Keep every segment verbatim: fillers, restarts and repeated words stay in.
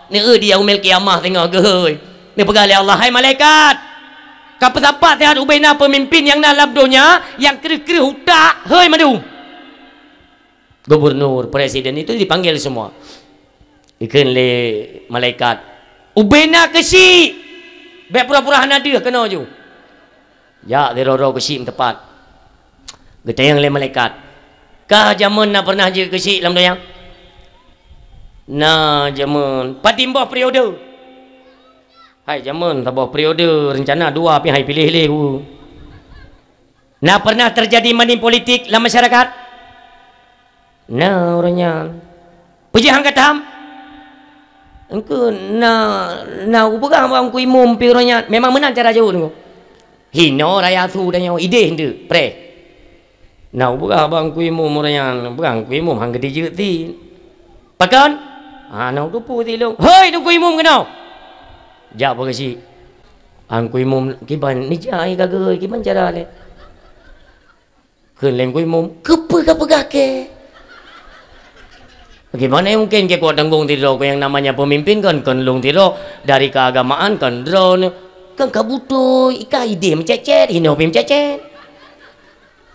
Neueu di Yaumil Qiyamah teungoh geuhôi. Neupeugah lé Allah, "Hai malaikat, ka peusapat sihat ubena peumimpin nyang na lam donya nyang kreueh-kreueh utak, hôi mandum." Gubernur, presiden itu dipanggil semua. Dikheun lé malaikat, "Ubena keuchik, bék pura-pura hana deuh keunoe ju." Jak sidroe-droe keuchik meutepat. Geutanyong lé malaikat, "Kah jameun na pernah jeuet keuchik lam donya?" "Na jameun." "Padum boh periode?" "Hai jameun, saboh periode, rencana dua pih hai piléh lé ku." "Na pernah terjadi money politik lam masyarakat?" "Na uroe nyan." "Peue jih han ka tham?" "Engkeu na, na upeugah bak Teungku Imum pih uroe nyan." Memang meunan cara jaweueb nyoe. Hinoe raya su tanyoe ideh nteuk, preh. "Na upeugah bak Teungku Imum uroe nyan, peugah Teungku Imum han geuti jeuet cit." "Pakon?" "Hana uteupeue cit lôn." "Hôi Teungku Imum keunoe!" Jak peugah cit. Teungku Imum kiban, "Nijai ka geuhôi, kiban cara lé?" Kheun lé Teungku Imum, "Keupeue kapeugah kée?" Bagaimana mungkin kée kutanggong sidroe, ku nyang namanya pemimpin kan, kon lôn sidroe, dari keagamaan kan droeneuh. Kan ka beutôi, ka ideh meucécét, hinoe pih meucécét.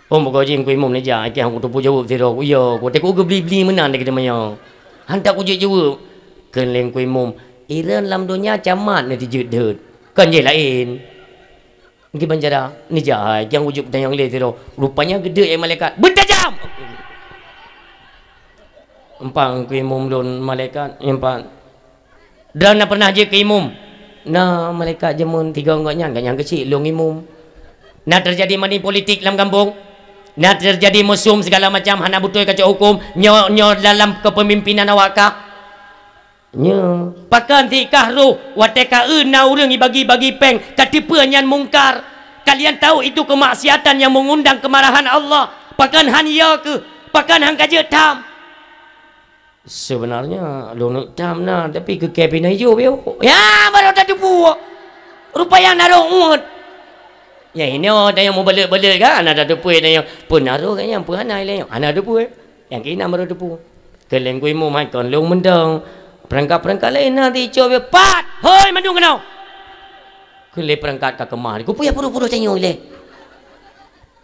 Oh, meugoji Teungku Imum neujak, kée han kuteupeue jaweueb sidroe, ku iya, ku watée ku geubli-bli meunan lagée teumanyong. Han that kujeuet jaweueb. Kheun lé Teungku Imum, "Ireuen lam donya camat na tijeuet deuet. Kon jih laén." Kiban cara, neujak hai, nyang wujud peutanyong lé sidroe. Rupanya geudeuek lé malaikat. "Beutajam!" Empang keu imum lôn malaikat, empang. Droeneuh na pernah jeuet keu imum? Na malaikat jameun tiga gobnyan, gobnyan keuchik lôn imum. Na teujadi money politik lam gampông? Na teujadi mesum segala macam hana beutôi kacok huköm? Nyoe, nyoe dalam kepemimpinan awak kah? Nyoe. Pakon sikah roh watée ka eu na ureuëng ibagi-bagi péng, ka teupeue nyan mungkar? Kalian tahu itu kemaksiatan yang mengundang kemarahan Allah? Pakon han yo keuh? Pakon han ka jeuet tham? Sebenarnya lôn tam na, tapi keu kée pih na ijôb yo. Ya, baru tateupeue. Rupanya na roh uet. Ya, ini oh, dah yang mau balik-balik kan, ada teupeue dah yang pun na roh kan yang pun hana ilée. Hana teupeue. Nyang keunan baru teupeue. Keu lé Teungku Imum hai kon lôn mantong. Peurangkat-peurangkat laén na teuicok beu pat. Hôi mandum keunoe. Keu lé peurangkat ka keumah. Kupeue ya pudôh-pudôh tanyoe ilée.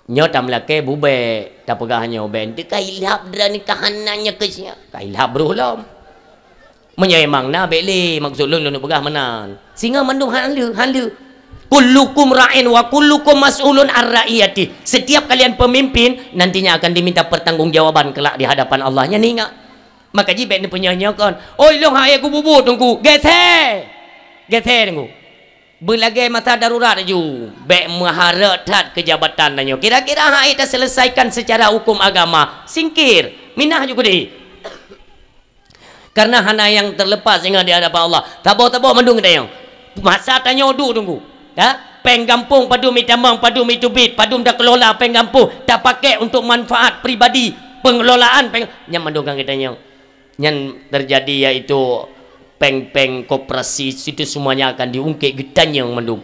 Nyoe tameulakée bubée, tapeugah nyoe bée. Teuka ilhab droeneuh ka hana nyoe keu sia. Ka ilhab broh lom. Meunyoe memang na bék lé, maksud lôn, lôn peugah meunan. Singoh mandum han lheueh, han lheueh. "Kullukum ra'in wa kullukum mas'ulun an ra'iyati." Setiap kalian pemimpin nantinya akan diminta pertanggungjawaban kelak di hadapan Allah. Nyan ingat. Maka jih bék neupeunyia-nyiakan. "Oi, lôn han ék kububuet Teungku." Gesé! Gesé Teungku. Beulagée masa darurat laju. Bék meuharap that keu jabatan tanyoe. Kira-kira han ék taseuleusaikon secara huköm agama. Singkir. Minah ju keudeh. Karena hana nyang terlepas ingat di hadapan Allah. Saboh-saboh mandum geutanyoe. Masa tanyoe duek Teungku. Ya? Péng gampông padum itamong, padum iteubiet, padum takeulola péng gampông, tapakék untuk manfaat pribadi, pengelolaan péng, nyan mandum kan geutanyoe. Nyan terjadi yaitu péng-péng koperasi, situ semuanya akan diungkit geutanyoe mandum.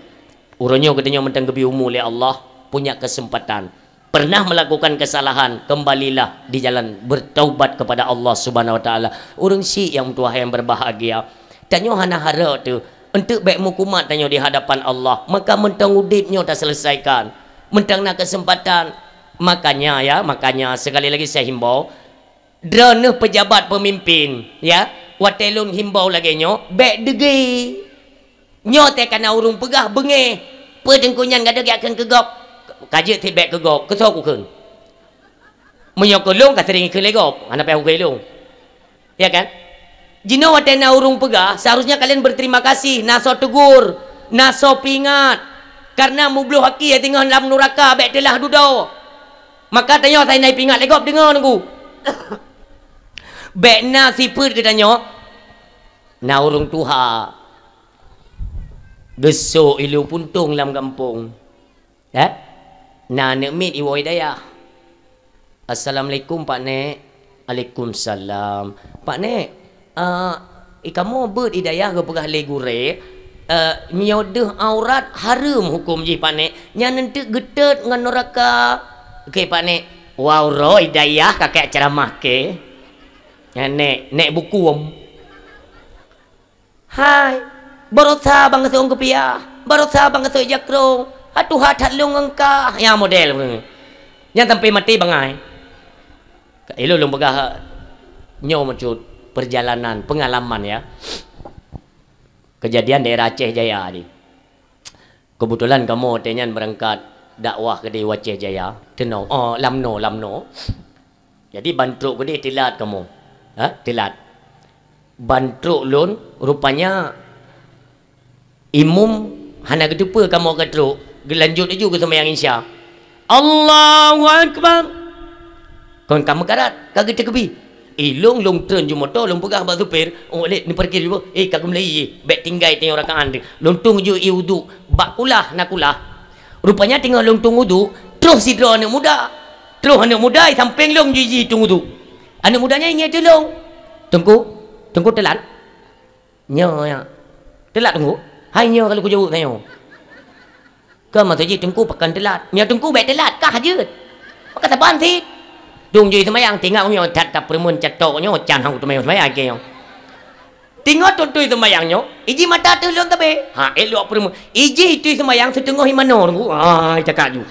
Uroe nyoe geutanyoe mantong geubri umu lé Allah, punya kesempatan. Pernah melakukan kesalahan, kembalilah di jalan bertaubat kepada Allah Subhanahu Wa Taala. Ureuëng syik nyang meutuwah nyang berbahagia, tanyoe hana harap teuh, eunteuk bék meukumat tanyoe di hadapan Allah, maka mantong udeb nyoe taseuleusaikon. Mantong na keuseumpatan. Makanya, ya, makanya sekali lagi saya himbau, droeneuh pejabat peumimpin, ya, watée lôn himbau lagée nyoe, bék deugée. Nyoe tée kana ureuëng peugah beungéh, peue Teungku nyan gadôh geujak kheun keu gob? Ka jeuet cit bék keu gob, keu soe kukheun? Meunyoe keu lôn ka sering ikheun lé gob, hana payah kukheun lôn. Ya kan? Jinoe watée na ureuëng peugah, seharusnya kalian berterima kasih, na soe tegur, na soe peuingat. Karena mubloh aki singoh lam nuraka bék teulah dudoe. Maka tanyoe sai na peuingat lé gob deungoe Teungku. Bék na sifeuet geutanyoe, na ureuëng tuha. Geusok ilu puntông lam gampông. Eh? Na aneuk miet iwoe dayah. "Assalamualaikum, Pak Nek." "Alaikumsalam." "Pak Nek, eh, i kamoe beuet i dayah geupeugah lé gurée, eh, meunyoe deuh aurat hareuem huköm jih, Pak Nek. Nyan eunteuk geutot ngon nuraka." "Oke, Pak Nek." "Wau roh i dayah kakek ceramah ke." "Nyan, Nek, Nek buku." Hai, baroesa bangeuseueng kupiah, baroesa bangeuseueng jakrong, hatuha that lôn ngon kah, nyang model nyan sampai maté bangai. Ilôn lôn peugah nyoe meucut perjalanan pengalaman ya. Kejadian daerah Aceh Jaya ni. Keubeutulan kamoe watée nyan beurangkat dakwah keudeh u Aceh Jaya, teunoe, oh, lamno, lamno. Jadi ban trok keudeh teulat kamoe. Ha, teulat. Ban trok lôn, rupanya imum hana geuteupeue kamoe ka trok, geulanjut laju geuseumayang Isya. Allahu Akbar. Kon ka meukarat, ka geuteukeubi. Ilôn, lôn treun ju moto, lôn peugah bak supir, "Oh, lé, neuparkir ju, eh, ka geumulai, eh, bék tinggai teungoh rakaat teuh." Lôn tueng ju ié uduk, bak kulah na kulah. Rupanya teungoh lôn tueng uduk, troh sidroe aneuëk muda. Troh aneuëk muda i sampéng lôn ju jitueng uduk. Aneuëk muda nyan ingat lôn. "Teungku, Teungku teulat?" "Nyoe, ya." "Teulat, Teungku?" "Hai nyoe ka lôn kujaweueb tanyoe." Ka maksud jih Teungku pakon teulat. Nyoe Teungku bék teulat, kah jeuet. Maka saban cit. Tueng jih seumayang, tinggai nyoe that tapeureumeun catok nyoe, can hana teumé seumayang keu nyoe. Teungoh tueng tui seumayang nyoe, iji mata teuh lôn tabe. Ha, elok peureumeun. Iji tui seumayang siteungoh imanoe Teungku. Hai, cakak ju.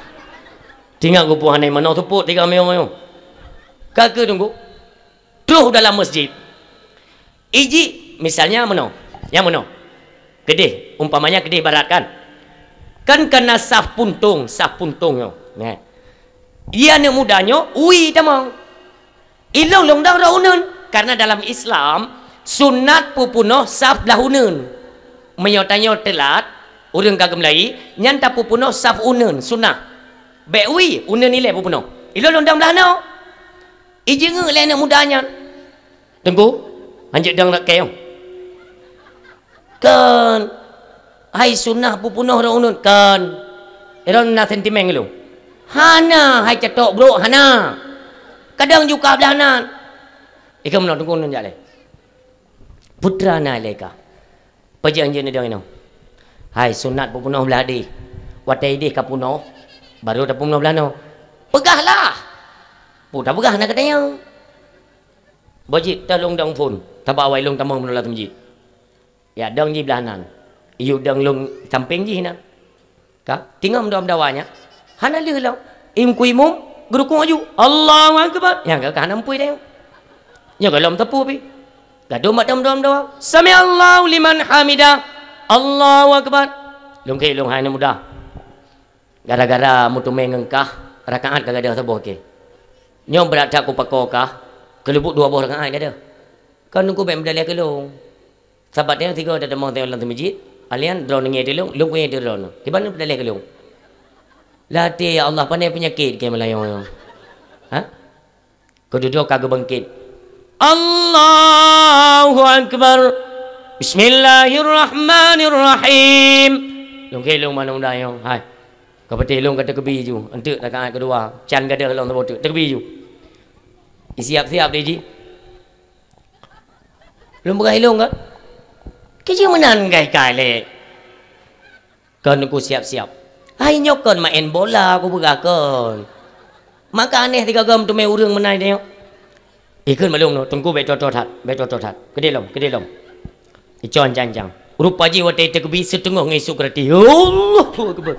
Tinggai geupeue hana imanoe seupôt tiga meunyoe. Ka keuh Teungku. Troh dalam masjid. Iji, misalnya meunoe, nyang meunoe. Keudeh, umpamanya keudeh barat kan? Kan kana saf puntông, saf puntông nyoe. Nah. Iya aneuëk muda nyoe, ui tamong. Ilôn lôn dong rot uneun. Karena dalam Islam, sunat peupunoh saf blah uneun. Meunyoe tanyoe teulat, ureuëng ka geumulai, nyan tapeupunoh saf uneun, sunah. Bék ui, uneun ilée peupunoh. Ilôn lôn dong blah noe. Ijingeuk lé aneuëk muda nyan. "Teungku, hanjeuet dong rot kée nyoe." "Kon, hai sunah peupunoh rot uneun." "Kon, droeneuh na sentimen lôn." "Hana, hai catok brok, hana. Kadang ju ka blah nan." "Ikeu meunoe Teungku, uneun jak lé." "Putra na lé ka." "Pajan jeuet neudong inoe?" "Hai, sunat peupunoh blah deh. Watée ideh ka punoh, baru tapeupunoh blah noe." "Peugahlah!" "Peue tapeugah na gata nyoe?" "Bah jeuet, teuh lôn dong phon, tabak awai lôn tamong meunulak teumjih." Ya, dong jih blah nan. Iyue dong lôn sampéng jih nan. Ka, teungoh meudawa-dawa nyan. Hana lheueh lom. Im ku imum, geurukuk aju. Allahu Akbar. Nyang ka, ka hana muphom deh. Nyoe ka lom teupeu pih. Gadôh mak dom-dom doa. Sami'allahu liman hamidah. Allahu Akbar. Lôn keu lôn hai aneuëk muda. Gara-gara meuteumé ngon kah, rakaat ka gadôh saboh keu. Nyoe brat that kupakoe kah, keuleubuk dua boh rakaat gadôh. Kon Teungku bék meudaleh keu lôn. Sabat nyoe sigoe tatamong teuh lam teumijit, alian droeneuh ngieng teuh lôn, lôn kuieng teuh droeneuh. Kiban lôn peudaleh keu lôn. Latée, ya Allah, pane peunyakét kée meulayeue nyoe. Ha? Keududoe ka geubangkét. Allahu Akbar. Bismillahirrahmanirrahim. Lôn keu lôn manoe muda nyoe. Hai. Ka peuté lôn ka teukeubi ju. Eunteuk rakaat keudua. Can gadôh lôn saboh teuk. Teukeubi ju. Isiap-siap deh jih. Lôn peugah ilôn kan? Keu jih meunan kai-kai lé. Kon ku siap-siap. Hai nyoe kon maén bola ku peugah kon. Maka aneh sigoe gom teumé ureuëng meunan nyoe. Ikheun malum nyoe, Teungku bék toto that, bék toto that. Keudeh lom, keudeh lom. Icon cang-cang. Rupa jih watée teukeubi siteungoh ngon isuk rati. Allahu Akbar.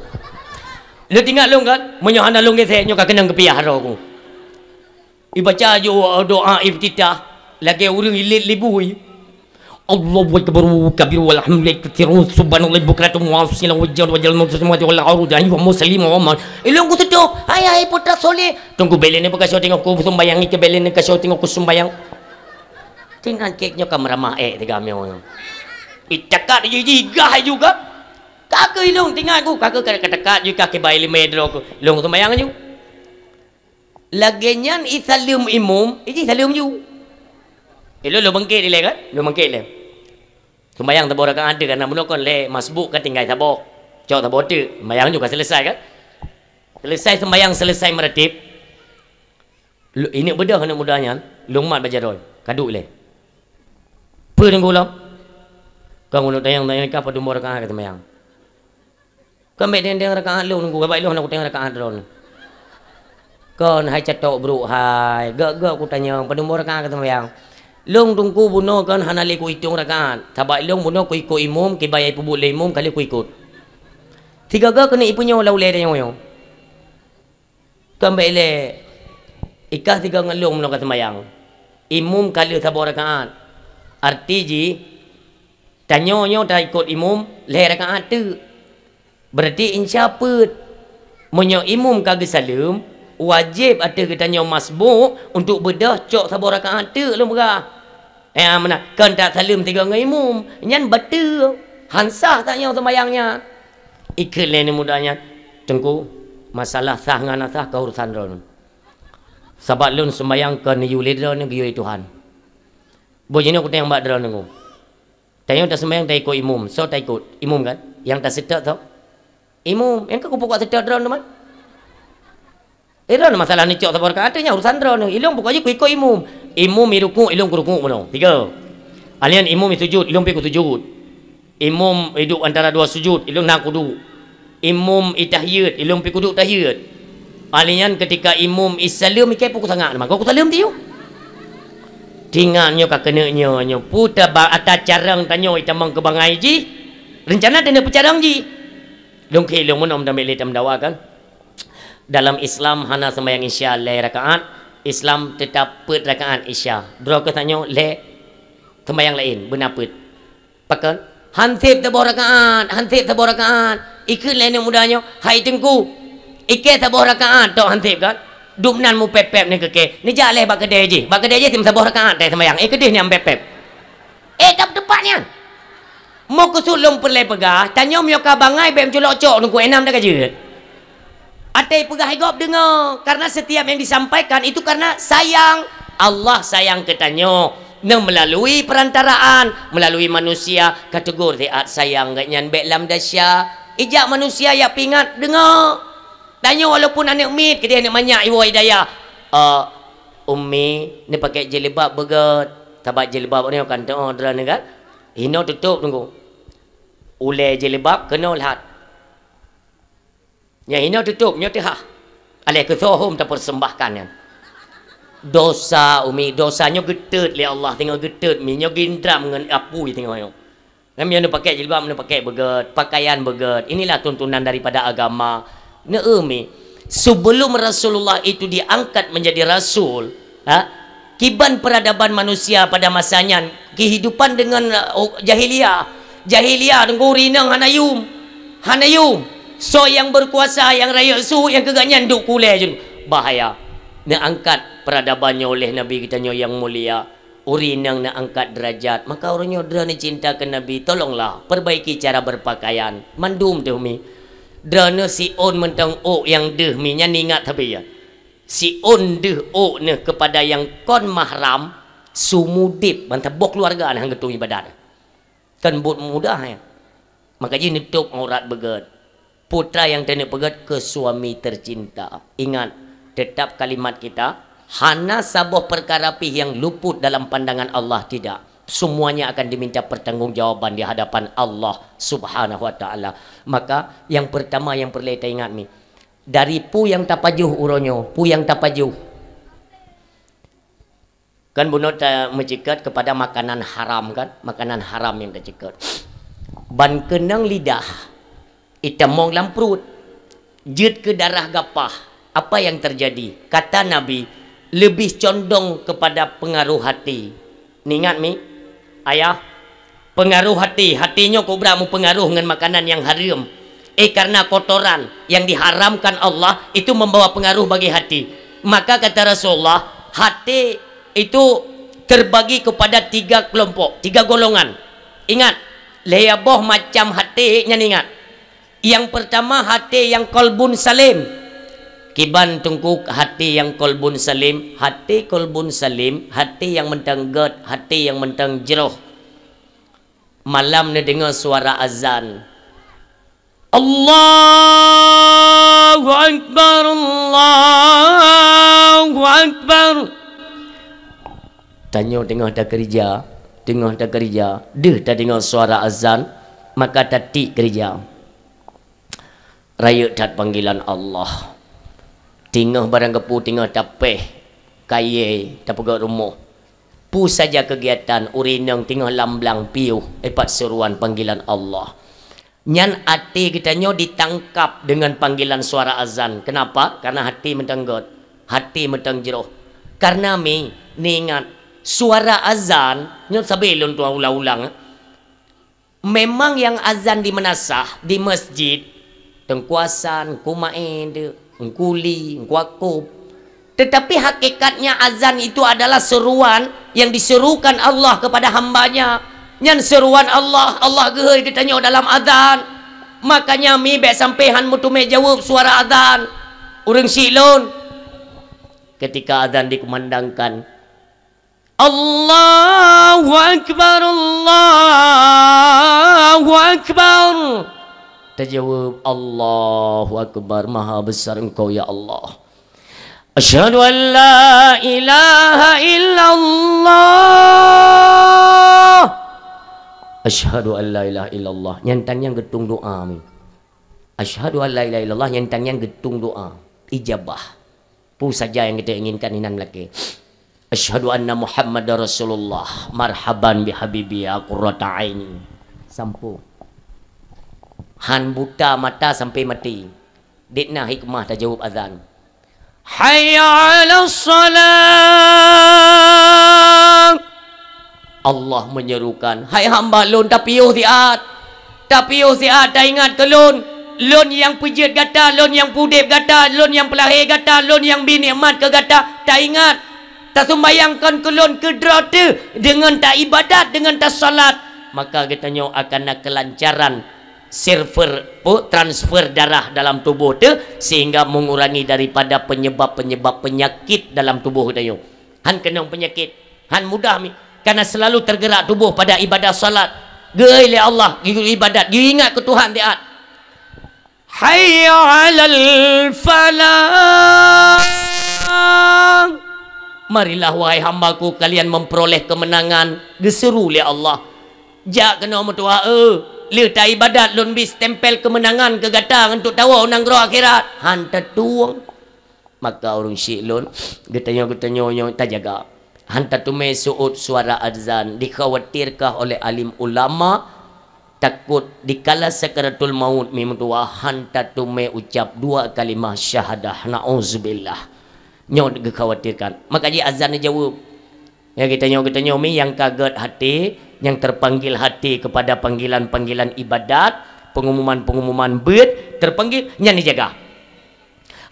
Lé tinggai lôn kan, meunyoe hana lôn gesek nyoe ka keunong geupiah droe ku. Ibaca ju doa iftitah lagée ureuëng ilét libui. Allahu akbar kabir walhamdulillahi katsira subhanallahi bukratan wa asila wa jalla wa jalla wa jalla wa jalla wa jalla. Ilôn kututob, hai, hai putra soleh. Teungku belen ni beukasoe teungoh kusumbayang, ikeu belen ni kasoe teungoh kusumbayang. Tinggai kek nyoe ka meuramah ék tiga mio. Itakat jih gah juga. Ka keu ilôn tinggai ku, ka keu ka takat jih ka kibai limai droe ku. Ilôn sumbayang ju. Lagée nyan isaleuem imum, iji saleuem ju. Ilôn lôn bangkét ilée kan? Lôn bangkét ilée. Sumbayang saboh rakaat teuk, karena bunoe kon lé masbuk ka tinggai saboh. Cok saboh teuk, sumbayang ju ka selesai kan? Selesai sumbayang, selesai meuratéb. Lu-, ingat beudôh aneuëk muda nyan, lôn mat bak jaroe, ka duek ilée. Peue teungku lom? Kon ulôn tanyong-tanyong ka padum boh rakaat ka sumbayang. Kon bék deng-deng rakaat lôn, ku ka baik lôn na kutanyong rakaat droeneuh. Kon hai catok brok hai, gok-gok kutanyong, padum boh rakaat ka sumbayang. Lôn teungku bunoe kan hana lé kuitong rakaat. Sabab lôn bunoe kuikot imum, kiban nyang ipeubuet lé imum ka lheueh kuikot. Sigoe-goe keuneuk ipunyô lam ulèe tanyoe nyoe. Kon bèk ilèe, i kah sigoe ngon lôn bunoe ka seumayang. Imum ka lheueh saboh rakaat. Arti jih, tanyoe nyoe taikot imum lhèe rakaat teuk. Beurati insya peuet. Meunyoe imum ka geusaleuem, wajéb ateueh geutanyoe masbuk untuk beudôh cok saboh rakaat teuk lôn peugah. Eh, meunan, kon tasaleuem sigoe ngon imum. Nyan bateue. Han sah tanyoe seumayang nyan. Ikheun lé aneuk muda nyan, "Teungku, masalah sah ngon hana sah ka urusan droeneuh. Sabab lôn seumayang kon neuyue lé droeneuh, geuyue lé Tuhan. Boh jinoe kutem bak droeneuh." Tanyoe taseumayang taikot imum, soe taikot? Imum kan? Nyang taseutôt soe? Imum. Nyang ka kupeubuet seutôt droeneuh teuma. Eh, droeneuh masalah neucok saboh rakaat nyan urusan droeneuh. Ilôn pokok jih kuikot imum. Imum irukuk, ilôn kurukuk bunoe. Tiga. Alèh nyan imum isujud, ilôn pih kusujud. Imum iduek antara dua sujud, ilôn na kuduek. Imum itahiyat, ilôn pih kuduek tahiyat. Alèh nyan keutika imum isaleuem, ikei pih kusangat, maka kusaleuem tiyueng. Tingat nyoe ka keuneuk nyoe, nyoe peue taba ata carông tanyoe itamong keu bangai jih. Reuncana tanyoe peucarông jih. Lôn kheun lôn meunan, meunan lé tameudawa kan. Dalam Islam hana seumayang Isya lhèe rakaat, Islam teutap peuet rakaat Isya. Droe keuh tanyoe lhèe, seumayang laén beuna peuet. Pakon? Han sép saboh rakaat, han sép saboh rakaat. Ikheun lé aneuk muda nyoe, "Hai Teungku, ikei saboh rakaat tok han sép kan?" Dumnan meupép-pép nyan keu kèe. Neujak lé bak keudè jih. Bak keudè jih sim saboh rakaat teuh seumayang. Eh, keudeh nyan pép-pép. Eh, ka teupeu nyan. Meukeusut lôn peureulèe peugah, tanyoe meunyoe ka bangai bèk meuculok cok Teungku, eh, nam dak ka jeuet. Até peugah lé gob deungoe, karena setiap yang disampaikan itu karena sayang. Allah sayang keu tanyoe, nyan meulalu perantaraan, meulalu manusia ka teugor siat sayang geuh nyan bèk lam dasya. Ijak manusia jak peuingat deungoe. Tanyoe walaupun aneuk miet, keudeh aneuk manyak iwoe i dayah. "Eh, Ummi, neupaké jilbab beugöt." Sabab jilbab nyoe kan teuôt droeneuh kan. Hinoe tutôp Teungku. Ulèe jilbab keunoe lhat. Nyang hinoe tutôp, nyoe teuhah. Aléh keusoe hom tapersembahkan nyan. Dosa, Umi, dosa nyoe geuteut lé Allah, singoh geuteut, Mi, nyoe gindram ngon apui singoh nyoe. Nyan, nyoe neupaké jilbab, neupaké beugöt, pakaian beugöt. Inilah tuntunan daripada agama. Neu-eu, Mi, sebelum Rasulullah itu diangkat menjadi rasul, ha? Kiban peradaban manusia pada masa nyan, kehidupan dengan, uh, jahiliyah. Jahiliyah, Teungku, ureueng inong hana yum. Hana yum. Soe nyang berkuasa, nyang rayeuk su, nyang keu gobnyan duek kulèe jeuet. Bahaya. Neuangkat peradaban nyoe oleh Nabi geutanyoe nyang mulia. Ureueng inong neuangkat derajat. Maka uroe nyoe droeneuh cinta keu Nabi, tolonglah perbaiki cara berpakaian. Mandum teuh, Mi. Droeneuh siôn mantong ôk nyang deuh, Mi, nyan ingat sabe, ya. Siôn deuh ôk neuh keupada nyang kon mahram, seumudép ban saboh keuluwarga neuh han geutueng ibadat. Kan buet mudah, ya. Maka jih neutôp aurat beugöt. Peue treuk nyang taneuk peugöt keu suami tercinta. Ingat, tetap kalimat kita, hana saboh peukara pih nyang luput dalam pandangan Allah, tidak. Semuanya akan diminta pertanggungjawaban di hadapan Allah Subhanahu wa Taala. Maka, nyang pertama nyang peureulèe taingat, Mi, dari peue nyang tapajoh uroe nyoe, peue nyang tapajoh. Kan bunoe tameuceukeut keupada makanan haram, kan? Makanan haram nyang taceukeut. Ban keunong lidah, itamong lam pruet, jeuet keu darah gapah. Apa yang terjadi? Kata Nabi, lebih condong kepada pengaruh hati. Neuingat, Mi? Ayah, pengaruh hati, hati nyoe keu brat meupeungaruh ngon makanan nyang hareuem. Eh, karena kotoran yang diharamkan Allah itu membawa pengaruh bagi hati. Maka kata Rasulullah, hati itu terbagi kepada tiga kelompok, tiga golongan. Ingat, lhèe boh macam hati nyan ingat. Yang pertama, hati yang qalbun salim. Kiban Teungku hati yang qalbun salim, hati qalbun salim, hati nyang mantong gèt, hati nyang mantong jroh. Malam neudeungoe suara azan. Allahu Akbar, Allahu Akbar. Tanyoe teungoh takeurija, teungoh takeurija, deuh tadeungoe suara azan, maka tatiek keurija. Rayeuk that panggilan Allah. Teungoh barang geupeu, teungoh tapéh kayèe, tapeugöt rumoh. Peue saja keugiatan ureuëng inong teungoh lam blang piôh, ipat seuruan panggilan Allah. Nyan até geutanyoe ditangkap deungon panggilan suara azan. Kenapa? Karena hati meuteunggôt, hati meuteunjroh. Karena mi, niingat, suara azan, nyoe sabe lôn tuan ulang-ulang, eh. Memang yang azan di meunasah, di masjid, Teungku Hasan, Teungku Maé, Teungku Li, Teungku Akub. Tetapi hakikatnya azan itu adalah seruan yang diserukan Allah kepada hamba-Nya. Nyan seruan Allah, Allah geuhôi geutanyoe dalam azan. Makanya mi bék sampai han meuteumé jaweueb suara azan. Ureuëng syiek lôn, ketika azan dikumandangkan, "Allahu Akbar, Allahu Akbar." Tajaweueb, "Allahu Akbar, maha besar Engkau, ya Allah. Asyhadu an la ilaha illallah. Asyhadu an la ilaha illallah." Nyan tan nyang geutung doa mi. "Asyhadu an la ilaha illallah," nyan tan nyang geutung doa. Ijabah. Peue saja nyang geutanyoe inginkan inan lakée. "Asyhadu anna Muhammadar Rasulullah, marhaban bi habibi ya qurrata aini." Sampoe. Han buta mata sampai maté. Dit na hikmah tajaweueb azan. "Hayya 'alas shalah." Allah menyerukan, "Hai hamba Lôn, tapiôh siat. Tapiôh siat, taingat keu Lôn. Lôn nyang peujeuet gata, Lôn nyang peudeb gata, Lôn nyang peulahé gata, Lôn nyang bi nikmat keu gata. Taingat, tasumbayang kon keu Lôn keudroe teuh deungon taibadat, deungon tasalat. Maka geutanyoe akan na keulancaran server, po, transfer darah dalam tuboh teuh, sehingga mengurangi daripada penyebab-penyebab penyakit dalam tuboh geutanyoe." Han keunong peunyakét, han mudah mi, karena selalu tergerak tuboh pada ibadah salat. Geuhôi lé Allah, geu-, ibadat, geuingat keu Tuhan siat. "Hayya 'alal falah. Marilah, wahai hamba-Ku, kalian memperoleh kemenangan." Geuseuru lé Allah. Jak keunoe meutuah, eh, lheueh taibadat Lôn bi stempel kemenangan keu gata ngon tuk tawoe u nanggroe akhirat. Han tatueng. Maka ureuëng syiek lôn, geutanyoe-geutanyoe nyoe tajaga. Han tateumé seuôt suara azan, dikhawatirkan oleh alim ulama, takot dikala sakaratul maut mi meutuah han tateumé ucap dua kalimah syahadah, na'uzubillah. Nyoe geukhawatirkan. Maka jih azan jaweueb. Ya, geutanyoe-geutanyoe mi nyang ka gét hati, nyang terpanggil hati kepada panggilan-panggilan ibadat, pengumuman-pengumuman beuet terpanggil, nyan dijaga.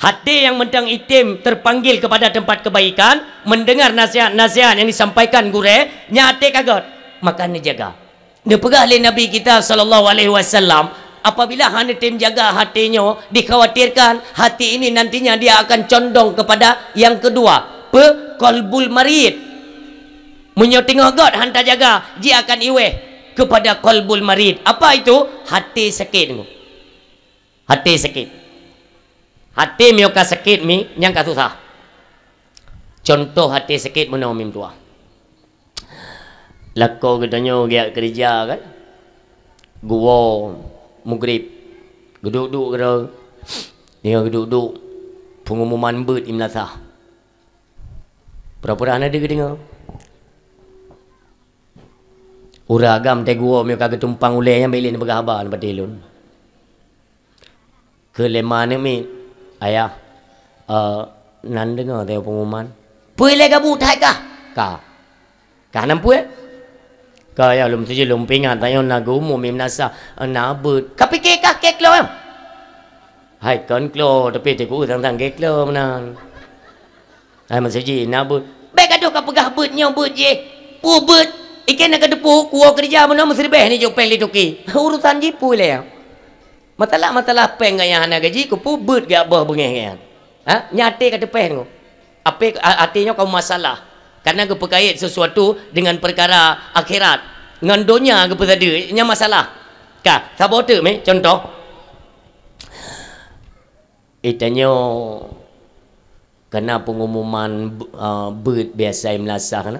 Hati nyang mantong item terpanggil kepada tempat kebaikan, mendengar nasihat-nasihat yang disampaikan gurée, nyan até ka gét, maka neujaga. Neupeugah lé Nabi kita sallallahu alaihi wasallam, apabila hana tem jaga hati nyoe, dikhawatirkan hati ini nantinya dia akan condong kepada yang kedua, pe? Qalbul marid. Meunyoe teungoh gét han tajaga, jih akan iweh kepada qalbul marid. Apa itu? Hati sakét. Hati sakét. Hati meunyoe ka sakét mi, nyang ka susah. Contoh hati sakét meunoe mi meutuah. Lakoe geutanyoe geujak keureuja kan. Geuwoe mugrib. Geuduek-duek keudroe. Deungoe geuduek-duek pengumuman beuet i meulasah. Pura-pura hana deuh geudeungoe. Ureuëng agam teuguwoe meunyoe ka geutumpang ulée nyan bèk lé neupeugah haba bak ulôn. Keu lhèe ma nyoe miet, "Ayah, eh, nan deungoe teuh pengumuman." "Peue lé gabu that kah?" "Ka." "Ka nan peue?" "Ka, ya, lôn sijeuem lôn peuingat, tanyoe na geumu mi meunasah, na beuet." "Ka pike kah keu klo?" "Hai kon klo, tapi teuk sang-sang keu klo meunan." Hai meuseujid na beuet. Bèk gadoh ka peugah beuet nyoe beuet jih. Peue beuet? Iken na ka teupeu kuwoe keureuja meunoe meuseuribèe ni jok péng lé toke. Urusan jih peue lé? Masalah-masalah péng gaya hana gaji, keupeue beuet gaya boh beungèh gaya. Ha? Nyan até ka teupèh nyoe. Apé a-, até nyoe kaum masalah. Karena geupeukait sesuatu dengan perkara akhirat. Ngon donya geupeusadeue, nyan masalah. Ka, saboh teuk meh contoh. Eh, tanyoe kana pengumuman b-, ah, beuet biasa i meulasah na.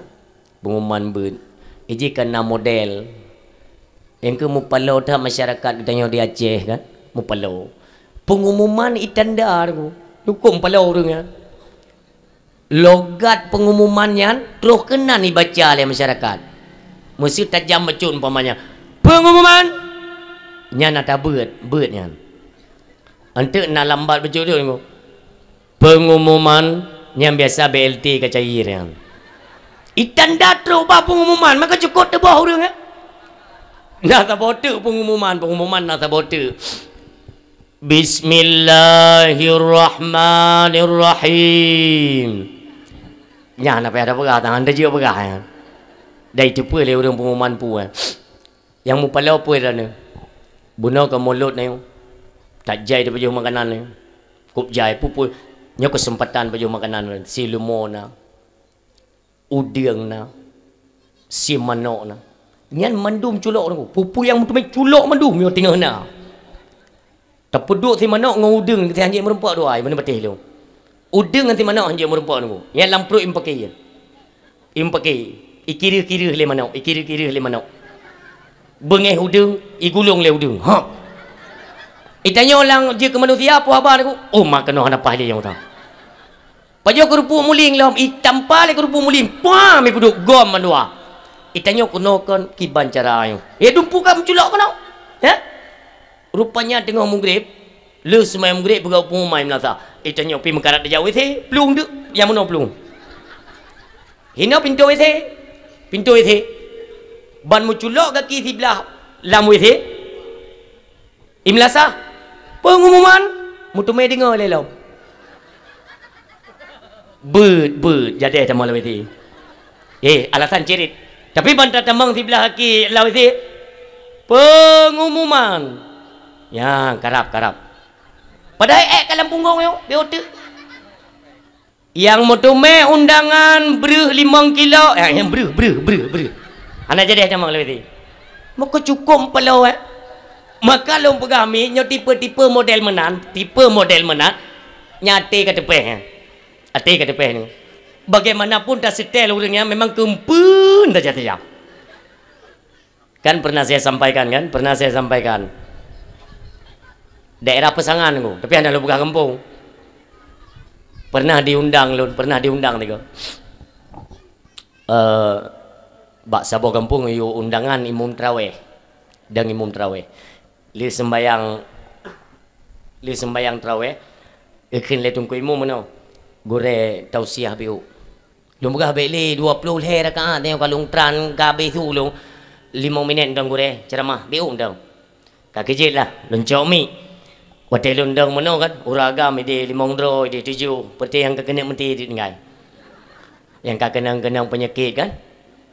Pengumuman beuet. Iji kana model. Nyang keu mupaloe that masyarakat geutanyoe di Aceh kan. Mupaloe. Pengumuman i tanda tu. Huköm paloe ureuëng nyan. Logat pengumuman nyan troh keunan ibaca lé masyarakat. Meuseu tajam bacut umpamanya, "Pengumuman!" Nyan na tabeuet, beuet nyan. Enteuk na lambat bacut tu, "Pengumuman!" Nyan biasa B L T ka cair nyan. Itanda troh bak pengumuman, maka cukop teuboh ureuëng, eh? Na saboh teuk pengumuman, pengumuman na saboh teuk. Bismillahirrahmanirrahim. Nyan na payah tapeugah, tangan tajeuet peugah, ya. Dai teupeue lé ureuëng pengumuman peue, eh. Nyang mupaloe peue droeneuh. Bunoe ka mulod na yue. Tajai tapajoh makanan na yue. Kop jai, peue-peue. Nyoe keuseumpatan pajoh makanan na yue. Silumo na. Udeueng na, si manok na. Nyan mandum culok nunggu. Peue-peue nyang meuteumé culok mandum nyoe teungoh na. Tapeuduek si manok ngon udeueng si hanjeuet meurumpok dua ai, meunan patéh lôn. Udeueng ngon si manok hanjeuet meurumpok nunggu. Nyan lam pruet impakè. Impakè. Ikireuh-kireuh lé manok, ikireuh-kireuh lé manok. Beungéh udeueng, igulong lé udeueng. Ha. Itanyoe lam jeuet keu manusia, peue haba nunggu? Oh, mak keunoe hana paih lé nyang utang. Pajoh keurupuk muling lom, itampa lé keurupuk muling, pam, ipeuduek gom mandua. Itanyoe keunoe kon kiban cara nyoe. Ya dumpu ka meuculok keunoe. Ya? Rupanya teungoh mugreb, lheueh seumayang mugreb peugah pengumuman meulasah. Itanyoe pi meukarat dijak W C, plueng deuk, nyang meunoe plueng. Hinoe pintoe W C, pintoe W C. Ban meuculok gaki siblah lam W C. Imeulasah, pengumuman, meuteumé deungoe lé lom. Beuet, beuet, jadeh tamong lam W C. Eh, alasan cirit. Tapi ban tatamong siblah gaki lam W C, pengumuman. Nyan, karab, karab. Padahai ék ka lam punggong nyoe, beuet teuk. Nyang meuteumé undangan breuh limong kilo, eh, nyang breuh, breuh, breuh, breuh. Hana jadeh tamong lé W C. Meuko cukop paloe, eh. Maka lôn peugah mi, nyoe tipe-tipe model meunan, tipe model meunan, nyan até ka teupéh, eh. Até ka teupéh ni. Bagaimanapun taseutée ureuëng nyan memang keumpeuen tajak-tajak. Kan pernah saya sampaikan, kan? Pernah saya sampaikan. Daerah Peusangan tu, tapi hana lôn peugah gampông. Pernah diundang lôn, pernah diundang tiga. Eh, bak saboh gampông yue undangan imum taraweh. Dan imum taraweh. Lheueh sembayang, lheueh sembayang taraweh, ikheun lé teungku imum meunoe, gurée tausiah biôk. Lôn peugah bék lé dua ploh lhée rakaat nyoe ka lôn tran ka habéh su lôn limong minét dong gurée ceuramah, bék ôk dong. Ka keujeuet lah, lôn cok mi. Watée lôn dong meunoe kan, ureuëng agam idéh limong droe, idéh tujoh, peureuté nyang ka keuneuk meuti tinggai. Nyang ka keunong-keunong peunyakét kan.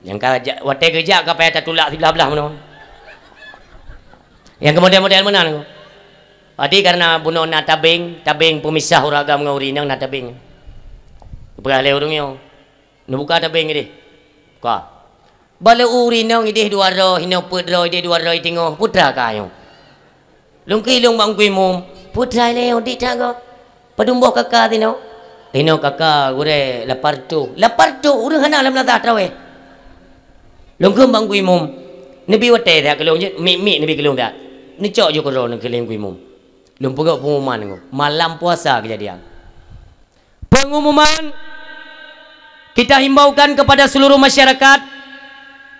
Nyang ka jak, watée geujak ka payah tatulak siblah-blah meunoe. Nyang keumodel-model meunan. Jadi karena bunoe na tabeng, tabeng peumisah ureuëng agam ngon ureuëng inong na tabeng. Geupeugah lé ureuëng nyoe, "Neubuka tabeng idéh." Buka. Bak lé ureuëng inong idéh dua droe, hinoe peuet droe idéh dua droe teungoh, peue treuk ka nyoe. Lôn kheun lôn bak Teungku Imum, "Peue treuk lé nyoe dik that gob? Padum boh kaka tinoe?" "Tinoe kaka gurée lapan reutôh." "Lapan reutôh ureuëng hana lam lasah taraweh?" Lôn kheun bak Teungku Imum, "Neubi watée that keu lôn jeuet, mik-mik neubi keu lôn that." Neucok ju keudroe neukheun lé Teungku Imum. Lôn peugah pengumuman nyoe, malam puasa keujadian. Pengumuman, kita himbaukan kepada seluruh masyarakat,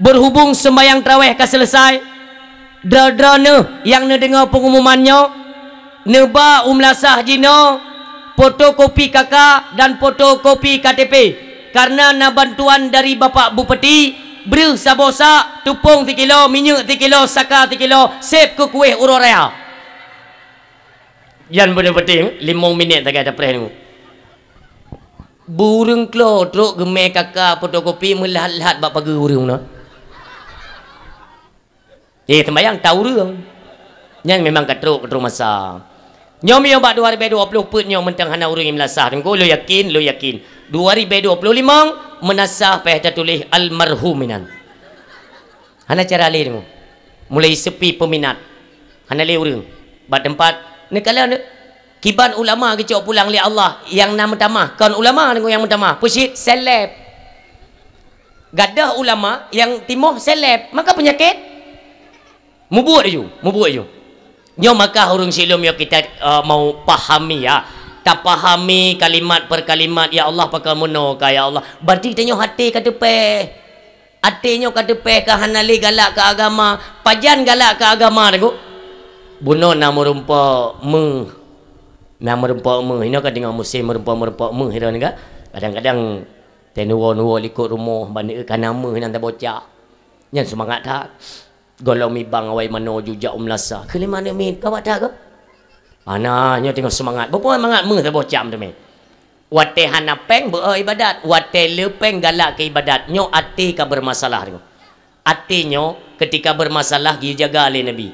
berhubung sembahyang taraweh ka selesai, droe-droe neuh nyang neudeungoe pengumuman nyoe, neuba u meulasah jinoe fotokopi K K dan fotokopi K T P, karena na bantuan dari Bapak Bupati, breuh saboh sak, teupông sikilo, minyeuk sikilo, saka sikilo, sép keu kuéh uroe raya. Jan beuneuh peuting, limong minét sagai tapreh nyoe. Bureueng klo trok geumé kaka fotokopi meulat-lat bak pageue ureuëng meunan. Eh, sembayang ta ureuëng. Nyan memang ka trok, ka trok masa. Nyoe miyueb bak dua ribèe dua ploh peuet nyoe mantong hana ureuëng nyang meulasah. Teungku, lôn yakin, lôn yakin. Dua ribèe dua ploh limong, meunasah payah tatuléh almarhum inan. Hana cara lé teungku. Mulai sepi peminat. Hana lé ureuëng. Bak teumpat, neukalon kiban ulama geucok pulang lé Allah nyang na meutamah, kon ulama teungku nyang meutamah. Peucit seleb. Gadôh ulama nyang timoh seleb, maka peunyakét. Mubuet laju, mubuet laju. Nyoe maka ureuëng silom nyoe kita, eh, mau pahami, ya. Tapahami kalimat per kalimat, "Ya Allah, pakon meunoe ka, ya Allah." Berarti tanyoe até ka teupéh. Até nyoe ka teupéh, ka hana lé galak keu agama. Pajan galak keu agama, Teungku? Bunoe na meurumpok méuh. Na meurumpok méuh. Inoe ka teungoh musém meurumpok-meurumpok méuh, hireuen ka. Kadang-kadang teunuwoe-nuwoe likot rumoh, ban ka na méuh nyang tabocah. Nyan seumangat that. Gohlom mibang awai manoe jujak u meulasa. Keu lima neuk miet, ka bak that keuh? Hana, nyoe teungoh seumangat. Beupeue mangat méuh saboh cam teumé. Watée hana péng, beu-o iébadat. Watée le péng, galak keu iébadat. Nyoe até ka beureumasalah teungoh. Até nyoe, keutika beureumasalah, geujaga lé Nabi.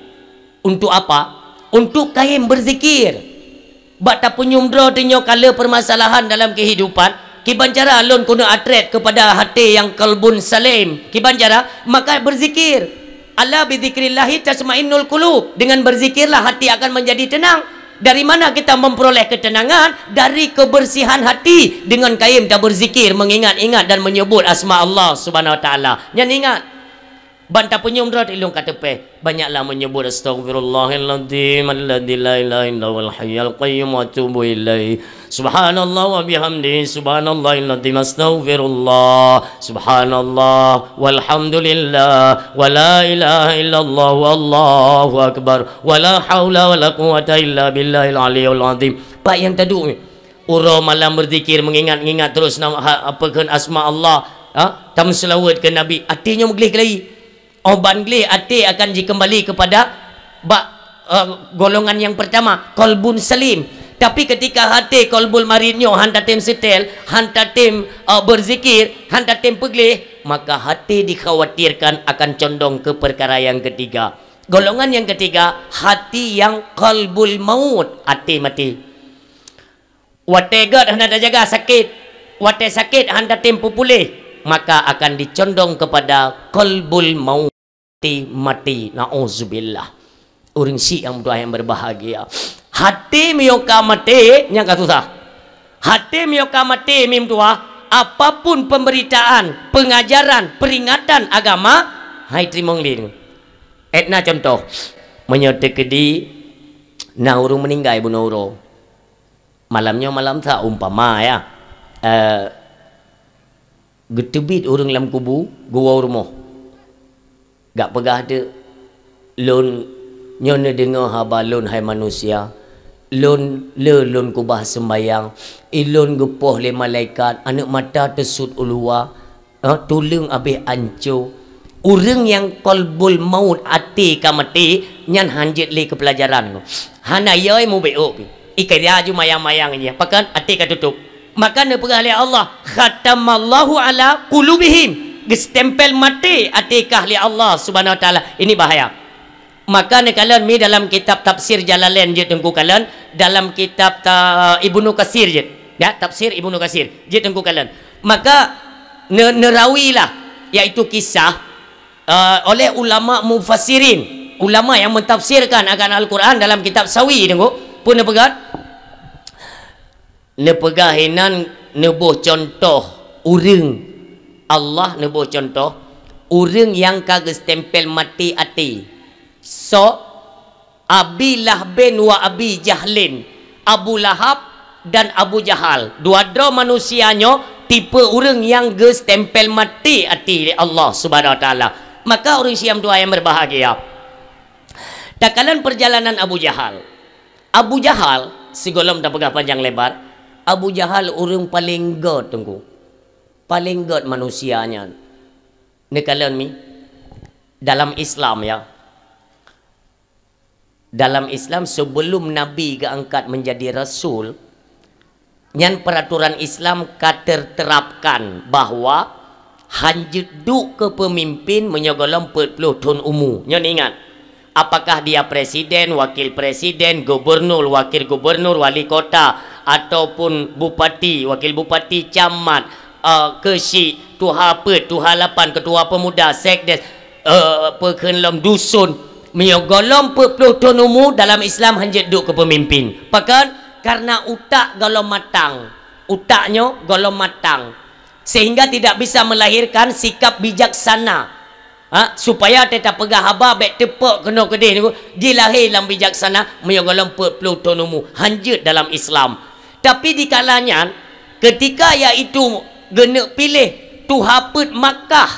Untuk apa? Untuk kayém beuzikir. Bak tapeunyum droe teunyoe ka le peumasalahan dalam keuhidupan, kiban cara lôn keuneuk atret keupada até nyang qalbun salim. Kiban cara? Maka beuzikir. "Ala bizikrillahi tatmainnul qulub." Dengan berzikirlah hati akan menjadi tenang. Dari mana kita memperoleh ketenangan? Dari kebersihan hati. Dengan kayém tabeuzikir, mengingat-ingat dan menyebut asma Allah Subhanahu wa Taala. Nyan ingat. Ban tapeunyum droe ilong ka teupéh. Banyaklah menyebut, "Astaghfirullahaladzim alladzi la ilaha illa huwal hayyul qayyum wa atubu ilaih. Subhanallah wa bihamdi, subhanallahil azim, astaghfirullah. Subhanallah, walhamdulillah, wa la ilaha illallah, wallahu akbar, wa la haula wa la quwwata illa billahil aliyul azim." Pak nyang tadu, uroe malam berzikir, mengingat-ingat terus nama, ha, apa kheun asma Allah, ha? Tameuseulaweuet keu Nabi, até nyoe meugleh keulayi. Oh ban gleh até akan jikeumbali keupada bak, eh, golongan nyang peurtama, qalbun salim. Tapi keutika até qalbul marid nyoe han tatém seutét, han tatém, eh, beuzikir, han tatém peugleh, maka até dikhawatirkan akan condong keu peukara nyang keutiga. Golongan nyang keutiga, hati nyang qalbul maut, até maté. Watée gét hana tajaga sakét, watée sakét hana tatém peupuléh, maka akan dicondong keupada qalbul maut, maté. Nauzubillah. Ureuëng syiek nyang meutuah nyang berbahagia. Até meunyoe ka maté, nyang ka susah. Até meunyoe ka maté, mim tuah, apapun pemberitaan, pengajaran, peringatan agama, hai teurimong lé. Étna contoh, meunyoe teukeudi na ureuëng meuninggai bunoe uroe. Malam nyoe malam sa umpama ya, eh, geuteubiet ureuëng lam kubu, geuwoe u rumoh. Gak peugah teuk, "Lôn nyoe neudeungoe haba lôn hai manusia, lôn le lôn keubah seumbayang, i lôn geupoh lé malaikat, aneuëk mata teusut u luwa, eh, tuleueng abéh anco." Ureuëng nyang qalbul maut, até ka maté, nyan hanjeuet lé keu peulajaran. Hana yoi mubeuôk. Ikira ju mayang-mayang nyan, pakon até ka tutôp. Maka neupeugah lé Allah, "Khatamallahu ala qulubihim." Geustempel maté até kah lé Allah Subhanahu wa Taala. Ini bahaya. Maka neukalon mi dalam kitab tafsir Jalalain jeuet teungku kalon, dalam kitab ta-, Ibnu Katsir jeuet. Ya, tafsir Ibnu Katsir jeuet teungku kalon. Maka ne-, neurawilah, yaitu kisah, eh, oleh ulama mufassirin, ulama yang mentafsirkan akan Al-Quran dalam kitab Sawi teungku, pun neupeugah, neupeugah inan neuboh contoh ureuëng, Allah neuboh contoh ureuëng nyang ka geustempel maté até. Sok Abi Lahbin wa Abi Jahlin, Abu Lahab dan Abu Jahal. Dua droe manusia nyoe tipe ureuëng nyang geustempel maté até lé Allah Subhanahu wa Taala. Maka ureuëng syiek nyang meutuah nyang berbahagia, takalon perjalanan Abu Jahal. Abu Jahal, sigohlom tapeugah panjang lebar, Abu Jahal ureuëng paleng gét teungku. Paleng gét manusia nyan. Neukalon mi, dalam Islam ya. Dalam Islam, sebelum Nabi geuangkat menjadi rasul, nyan peraturan Islam ka terterapkan bahwa hanjeuet duek keu peumimpin meunyoe gohlom peuet ploh thon umu. Nyoe ingat, apakah dia presiden, wakil presiden, gubernur, wakil gubernur, wali kota, ataupun bupati, wakil bupati, camat, eh, keuchik, tuha peuet, tuha lapan, ketua pemuda, sekdes, eh, peukheun lom dusun, meunyoe gohlom peuet ploh thon umu dalam Islam hanjeuet duek keu peumimpin. Pakon? Karena utak gohlom matang. Utak nyoe gohlom matang. Sehingga tidak bisa melahirkan sikap bijaksana. Ha? Supaya teuta peugah haba bék teupok keunoe keudeh nyoe, jilahé lam bijaksana meunyoe gohlom peuet ploh thon umu. Hanjeuet dalam Islam. Tapi di kala nyan, ketika yaitu geuneuk piléh tuha peuet Makkah,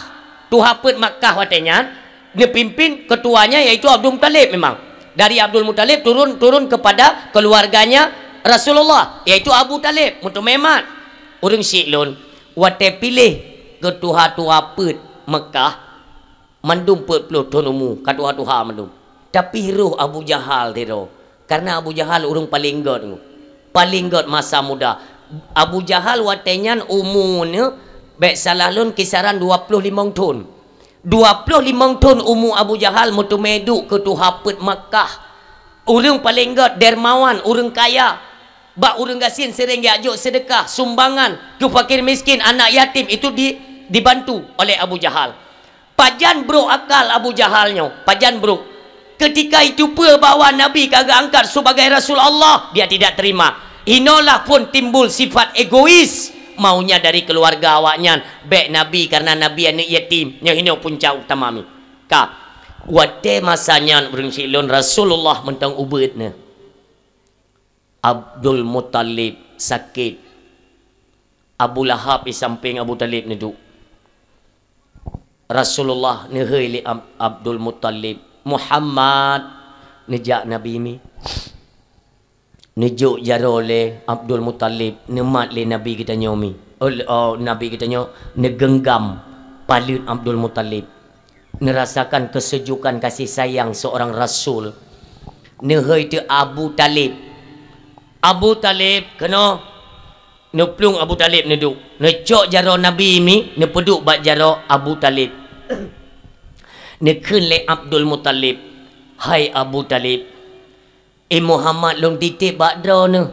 tuha peuet Makkah watée nyan, neupimpin ketuanya yaitu Abdul Muthalib memang. Dari Abdul Muthalib turun, turun kepada keluarganya Rasulullah, yaitu Abu Thalib, meuteumé mat. Ureuëng syiek lôn, watée piléh keu tuha-tuha peuet Makkah, mandum peuet ploh thon umu, ka tuha-tuha mandum. Tapi roh Abu Jahal sidroe. Karena Abu Jahal ureuëng paleng gét, paleng gét masa muda. Abu Jahal watée nyan umu neuh, bék salah lôn, kisaran dua ploh limong thon. Dua ploh limong thon umu Abu Jahal meuteumé duek keu tuha peuet Makkah. Ureuëng paleng gét, dermawan, ureuëng kaya. Bak ureuëng gasien seuréng geujok seudeukah, sumbangan keu fakir miskin, anak yatim itu di, dibantu oleh Abu Jahal. Pajan brok akal Abu Jahal nyoe, pajan brok. Ketika itu peue bahwa Nabi ka geuangkat sebagai Rasul Allah, dia tidak terima. Inolah pun timbul sifat egois, maunya dari keluarga awaknyan, bék Nabi karena Nabi aneuk yatim. Nyoe hinoe punca utama mi. Ka. Watée masa nyan ureuëng syiek lôn, Rasulullah mantong ubeuet neuh. Abdul Muthalib sakét. Abu Lahab di sampéng Abu Thalib neuduek. Rasulullah neuhôi lé Ab-, Abdul Muthalib, "Muhammad!" Neujak Nabi mi. Neujok jaroe lé Abdul Muthalib, neumat lé Nabi geutanyoe mi. Oh, oh, Nabi geutanyoe neugeunggam paleuet Abdul Muthalib. Neurasakan keusejukan kasih sayang seurang rasul. Neuhôi teuk Abu Thalib. "Abu Thalib, keunoe!" Neuplueng Abu Thalib neuduek. Neucok jaroe Nabi mi, neupeuduek bak jaroe Abu Thalib. Neukheun lé Abdul Muthalib, "Hai Abu Thalib, i Muhammad lôn titép bak droeneuh.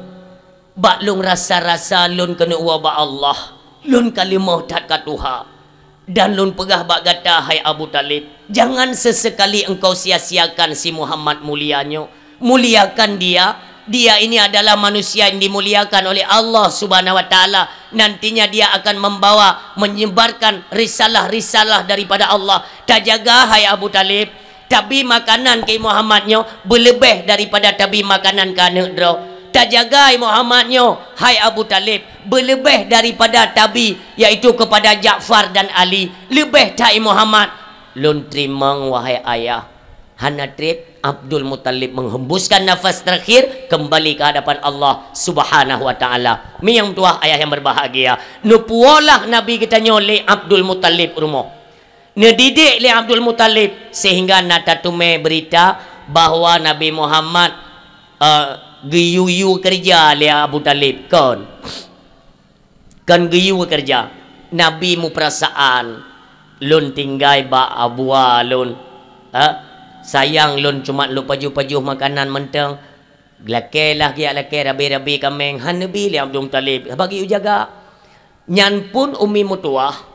Bak lôn rasa-rasa lôn keuneuk woe bak Allah. Lôn ka leumoh that ka tuha. Dan lôn peugah bak gata, hai Abu Thalib, jangan sesekali engkau sia-siakan si Muhammad mulia nyoe. Muliakan dia. Dia ini adalah manusia yang dimuliakan oleh Allah Subhanahu wa Taala. Nantinya dia akan membawa, menyebarkan risalah-risalah daripada Allah. Tajaga, hai Abu Thalib. Tabi makanan keu Muhammad nyoe beuleubeh daripada tabi makanan keu aneuk droe. Tajaga Muhammad nyoe, hai Abu Thalib, beuleubeh daripada tabi, yaitu kepada Ja'far dan Ali. Leubeh that Muhammad." "Lôn teurimong, wahai ayah." Hana treb, Abdul Muthalib menghembuskan nafas terakhir, kembali ke hadapan Allah Subhanahu wa Taala. Mi nyang meutuwah, ayah yang berbahagia, neupuwolah Nabi geutanyoe lé Abdul Muthalib rumoh. Neudidik lé Abdul Muthalib, sehingga na tateumé beurita bahwa Nabi Muhammad, eh, geuyue-yue keureuja lé Abu Thalib. Kon, kon geuyue keureuja. Nabi meupeurasaan, "Lôn tinggai bak abua lôn, eh, sayang lôn cuma lôn pajoh-pajoh makanan mantong. Lakée lah geujak lakée rabe-rabe kaméng, han neubi lé Abdul Muthalib, bagi ujaga." Nyan pun Ummi Meutuwah,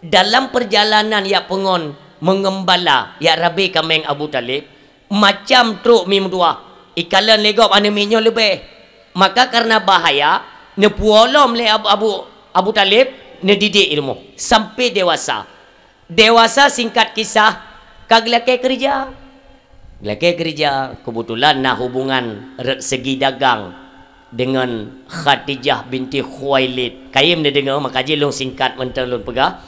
dalam perjalanan jak peungon meungeumbala jak rabe kaméng Abu Thalib, macam trok Ummi Meutuwah, ikalon lé gob aneuk miet nyoe leubeh. Maka karena bahaya, neupuwoe lom lé Abu, Abu, Abu Thalib, neudidik ilmu sampai dewasa. Dewasa, singkat kisah, ka geulakée keureuja. Geulakée keureuja, keubeutulan na hubungan re-, segi dagang deungon Khadijah binti Khuwailid. Kayém neudeungoe, maka jih lôn singkat mantong lôn peugah.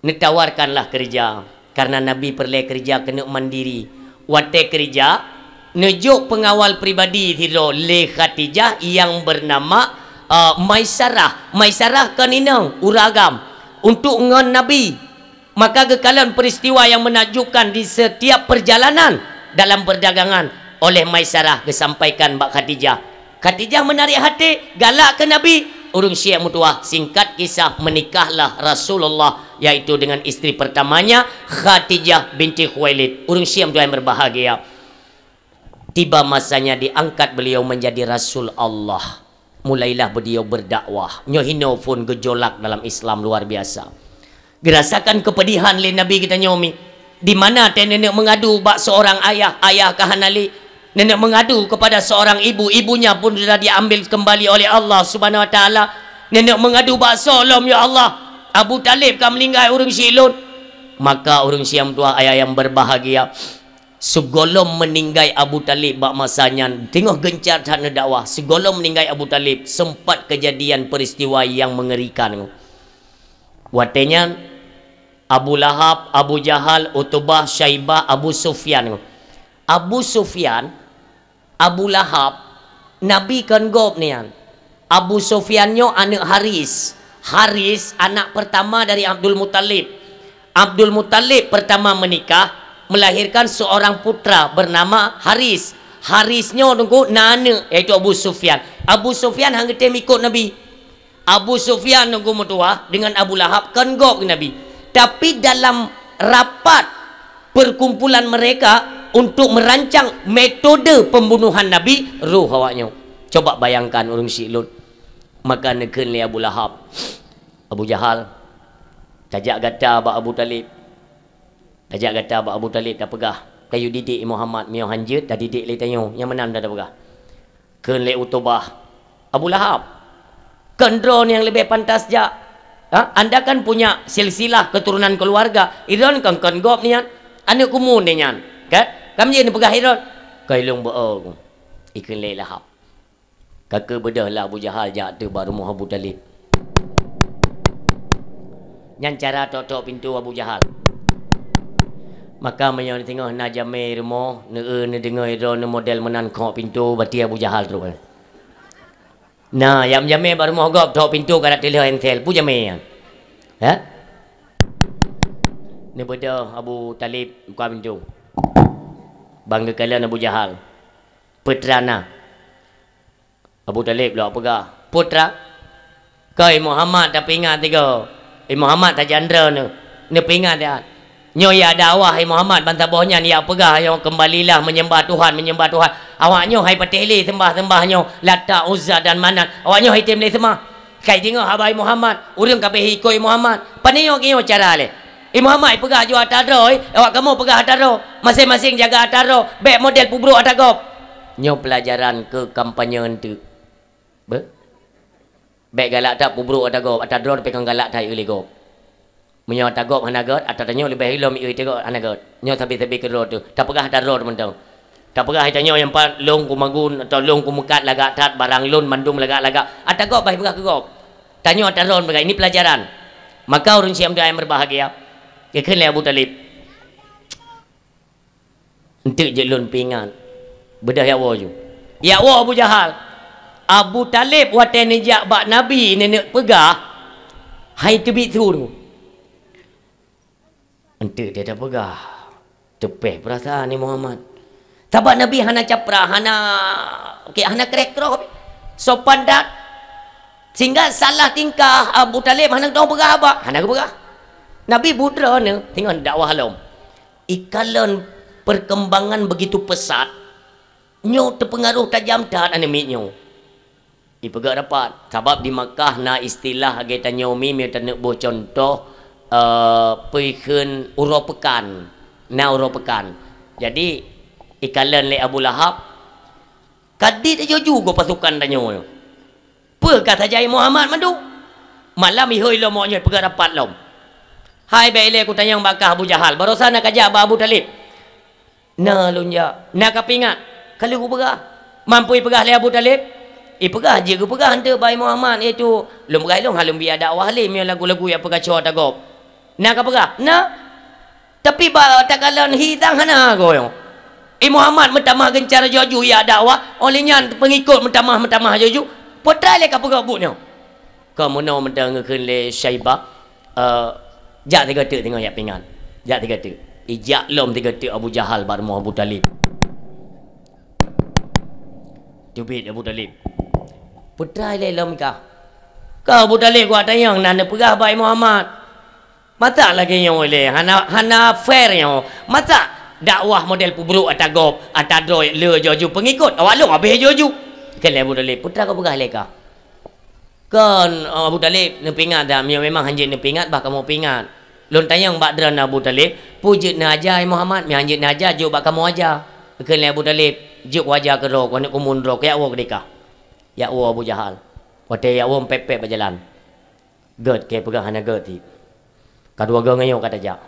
Neutawarkanlah keureuja, karena Nabi peureulée keureuja keuneuk mandiri. Watée keureuja, neujok peungawal pribadi sidroe lé Khadijah nyang beunama, eh, Maisarah. Maisarah kon inong, ureuëng agam, untuk ngon Nabi. Maka geukalon peristiwa yang menakjubkan di setiap perjalanan dalam perdagangan oleh Maisarah geusampaikan bak Khadijah. Khadijah menarik hati, galak keu Nabi. Ureuëng syiek meutuwah, singkat kisah, meunikahlah Rasulullah, yaitu dengan istri pertamanya, Khadijah binti Khuwailid. Ureuëng syiek meutuwah yang berbahagia. Tiba masanya diangkat beliau menjadi Rasul Allah. Mulailah beliau berdakwah. Nyoe hinoe phon gejolak dalam Islam luar biasa. Geurasakan keupeudihan lé Nabi geutanyoe mi. Di mana teuh neuneuk meungadu bak seorang ayah, ayah ka hana lé. Neuneuk meungadu kepada seorang ibu, ibunya pun sudah diambil kembali oleh Allah Subhanahu Wa Taala. Neuneuk meungadu bak soe lom, "Ya Allah, Abu Thalib ka meuninggai ureuëng syiek lôn." Maka ureuëng syiek meutuwah, ayah yang berbahagia, Sigohlom meuninggai Abu Thalib bak masa nyan, teungoh geuncad that neudakwah, sigohlom meuninggai Abu Thalib, sempat kejadian peristiwa yang mengerikan. Watée nyan, Abu Lahab, Abu Jahal, Utubah, Syaibah, Abu Sufyan. Abu Sufyan, Abu Lahab, Nabi kon gob nian. Abu Sufyan nyoe aneuk Haris. Haris anak pertama dari Abdul Muthalib. Abdul Muthalib pertama menikah, melahirkan seorang putra bernama Haris. Haris nyoe teungku na aneuk, yaitu Abu Sufyan. Abu Sufyan han geutem ikot Nabi. Abu Sufyan teungku meutuwah dengan Abu Lahab kon gob Nabi. Tapi dalam rapat perkumpulan mereka untuk merancang metode pembunuhan Nabi, roh awaknyoe. Coba bayangkan ureuëng syiek lôn. Maka neukheun lé Abu Lahab, Abu Jahal, tajak gata bak Abu Thalib. Tajak gata bak Abu Thalib tapeugah, "Kayue didik Muhammad, meunyoe han jeuet tadidik lé tanyoe, nyang meunan tapeugah." Kheun lé Utubah, "Abu Lahab, kon droeneuh nyang leubeh pantas jak. Ha? Anda kan punya silsilah keturunan keluarga. Droeneuh kan kon gob nian. Aneuk kumun nyan. Kan? Kam jeuet neupeugah droeneuh." "Ka ilôn beu-o," ikheun lé Lahab. Ka keubeudôh lah Abu Jahal jak teuk bak rumoh Abu Thalib. Nyan cara tok-tok pintoe Abu Jahal. Maka meunyoe singoh na jamé rumoh, neu-, neudeungoe droeneuh model meunan khok pintoe, berarti Abu Jahal trok. Na, nyang jamé bak rumoh gob tok pintoe ka na teulah ensel, peue jamé nyan? Ha? Neubeudôh Abu Thalib buka pintoe. Ban geukalon Abu Jahal. Peue teuma na. Abu Thalib lok peugah, "Peue teuma? Keu Muhammad tapeuingat tiga. Muhammad tajak droeneuh, neupeuingat nyan. Nyoe ya dakwah Muhammad ban saboh nyan ya peugah nyoe, 'Keumbalilah menyembah Tuhan, menyembah Tuhan.' Awaknyoe hai patéh lé seumbah-seumbah nyoe, Lata, Uzza dan Manat. Awaknyoe hai tem lé seumah. Kai deungoe haba Muhammad, ureuëng ka beh ikot Muhammad. Pane nyoe, nyoe cara lé. I Muhammad peugah ju ata droe, awak kamoe peugah ata droe. Maséng-maséng jaga ata droe, bék model peubrok ata gob." Nyoe peulajaran keu kampanye eunteuk. Beuh? Bék galak that peubrok ata gob, ata droe tapi kan galak that lé gob. Meunyoe ata gob hana gét, ata tanyoe leubeh ilom ié ata gob hana gét. Nyoe sabe-sabe keudroe teuh. Tapeugah ata droe mantong. Tapeugah ata nyoe nyang pat lôn kumagun atau lôn kumeukat lagak that barang lôn mandum lagak-lagak. Ata gob bah peugah keu gob. Tanyoe ata droe peugah, ini pelajaran. Maka ureuëng siam tu yang berbahagia. Geukheun lé Abu Talib. Eunteuk jeuet lôn peuingat. Beudôh jak woe ju. Jak woe Abu Jahal. Abu Talib watée neujak bak Nabi neuneuk peugah, hai teubiet su. Eunteuk teuh tapeugah. Teupeh peurasaan ni Muhammad. Sabab Nabi hana capra, hana, oke, hana krek-kroh. Sopan that. Sehingga salah tingkah Abu Talib hana geupeugah haba, hana geupeugah. Nabi buet droeneuh, singoh dakwah lom. Ikalon perkembangan begitu pesat, nyoe teupeungaruh tajam that aneuk miet nyoe. Ipeugah rapat, sabab di Makkah na istilah lagée tanyoe mi, mi taneuk boh cuntoh, eh, peue kheun uroe peukan. Na uroe peukan. Jadi, ikalon lé Abu Lahab, ka dit joju gob pasukan tanyoe. Peue ka saja i Muhammad mandum? Malam ihôi lom awaknyoe peugah rapat lom. Hai bék ilée kutanyong bak kah Abu Jahal, barosa na kajak bak Abu Talib. Na lôn jak, na kapeuingat. Ka lheueh kupeugah. Mampu ipeugah lé Abu Talib? Ipeugah jeuet geupeugah eunteuk bak i Muhammad, yaitu lôn peugah ilôn hana lôn biya dakwah lé meunyoe lagu-lagu nyang peukaco ata gob. Na kapeugah? Na. Tapi bak takalon hi tang hana goe nyoe. I Muhammad meutamah geuncad joju jak dakwah, óh lheueh nyan peungikot meutamah-meutamah joju. Peue teuma lé kapeugah buet nyoe? Ka meunoe mantong geukheun lé Syaibah, eh, jak sigoe teuk singoh jak peuingat. Jak sigoe teuk. Ijak lom sigoe teuk Abu Jahal bak rumoh Abu Talib. Teubiet Abu Talib. Peue teuma lé lom kah? Ka Abu Talib kuat tanyong na neupeugah bak i Muhammad. Masa lagée nyoe lé, hana, hana fair nyoe. Masa dakwah model peubrok ata gob, ata droe le joju peungikot, awak lôn habéh joju. Kheun lé Abu Talib, peue teuma kapeugah lé kah? Kon, oh, Abu Talib, neupeuingat dah, meunyoe memang hanjeuet neupeuingat, bah kamoe peuingat. Lôn tanyong bak droeneuh Abu Talib, peue jeuet neuaja i Muhammad, meunyoe hanjeuet neuaja, jok bak kamoe aja. Kheun lé Abu Talib, jok kuaja keudroe, keuneuk kumun droe, keu jak woe keudeh kah. Jak woe Abu Jahal. Watée jak woe pép-pép bak jalan. Gét, keu peugah hana gét cit. Ka dua goe ngon nyoe ka tajak.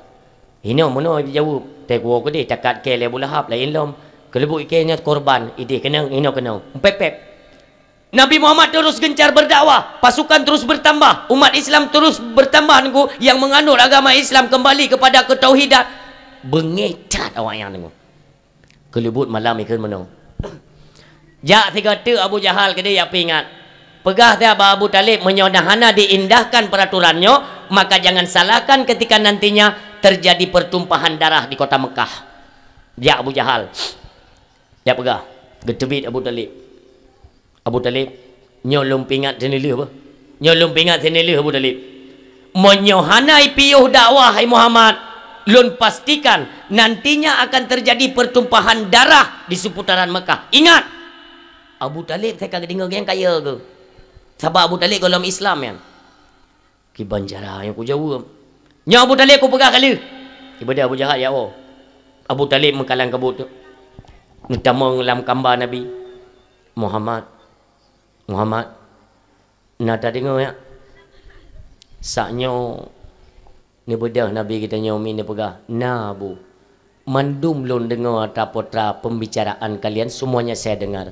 Hinoe meunoe jaweueb, teuh kuwoe keudeh takat kée lé Abu Lahab laén lom. Keuleubuk ikée nyoe korban, ideh keunong, hinoe keunong. Pép-pép. Nabi Muhammad terus gencar berdakwah, pasukan terus bertambah, umat Islam terus bertambah, Teungku, yang menganut agama Islam kembali kepada ketauhidan. Beungéh that awaknyan, Teungku. Keuleubuk malam ikheun meunoe. Jak sigoe teuk Abu Jahal keudeh, jak peuingat. Peugah siat bak Abu Thalib, meunyoe dah hana diindahkan peraturan nyoe, maka jangan salahkan ketika nantinya terjadi pertumpahan darah di kota Mekah. Jak Abu Jahal. Jak peugah. Geuteubiet Abu Thalib. Abu Thalib, nyoe lôn peuingat sineulheueh beuh. Nyoe lôn peuingat sineulheueh Abu Thalib. Meunyoe hana ipiôh dakwah hai Muhammad, lôn pastikan nantinya akan terjadi pertumpahan darah di seputaran Mekah. Ingat! Abu Thalib, saya ka geudeungoe nyang kaya keuh. Sabab Abu Thalib gohlom Islam nyan. Kiban cara nyang kujaweueb. Nyoe Abu Thalib kupeugah ka lheueh. Ibadah Abu Jahal ya Allah. Abu Thalib meukalang kabut tu. Neutamong lam kamba Nabi. Muhammad. Muhammad. Na tadeungoe ya? Sak nyoe neubeudôh Nabi geutanyoe mi neupeugah, "Na, Abu. Mandum lôn deungoe atra-potra pembicaraan kalian, semuanya saya dengar."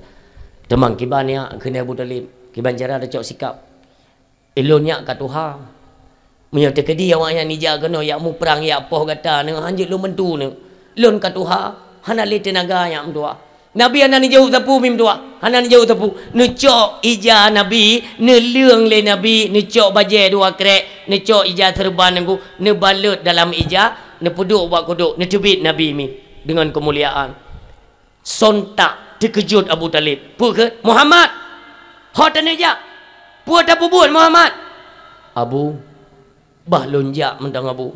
Teuma kiban ya, kheun Abu Thalib. Kiban cara tacok sikap. Ilôn nyak ka tuha. Meunyoe teukeudi awaknyan ija keunoe yak muprang, yak poh gata nyoe, hanjeuet lôn bantu nyoe. Lôn ka tuha, hana lé teunaga nyak meutuwah. Nabi hana neujaweueb sapeue mi meutuwah, hana neujaweueb sapeue. Neucok ija Nabi, neuleueng lé Nabi, neucok bajée dua krek, neucok ija seureuban nangku, neubalot dalam ija, neupeuduek bak kudok, neuteubiet Nabi mi deungon keumuliaan. Sontak teukeujot Abu Thalib. Peue kheun? "Muhammad! Ho taneuk jak? Peue tapeubuet Muhammad?" "Abu, bah lôn jak mantong Abu.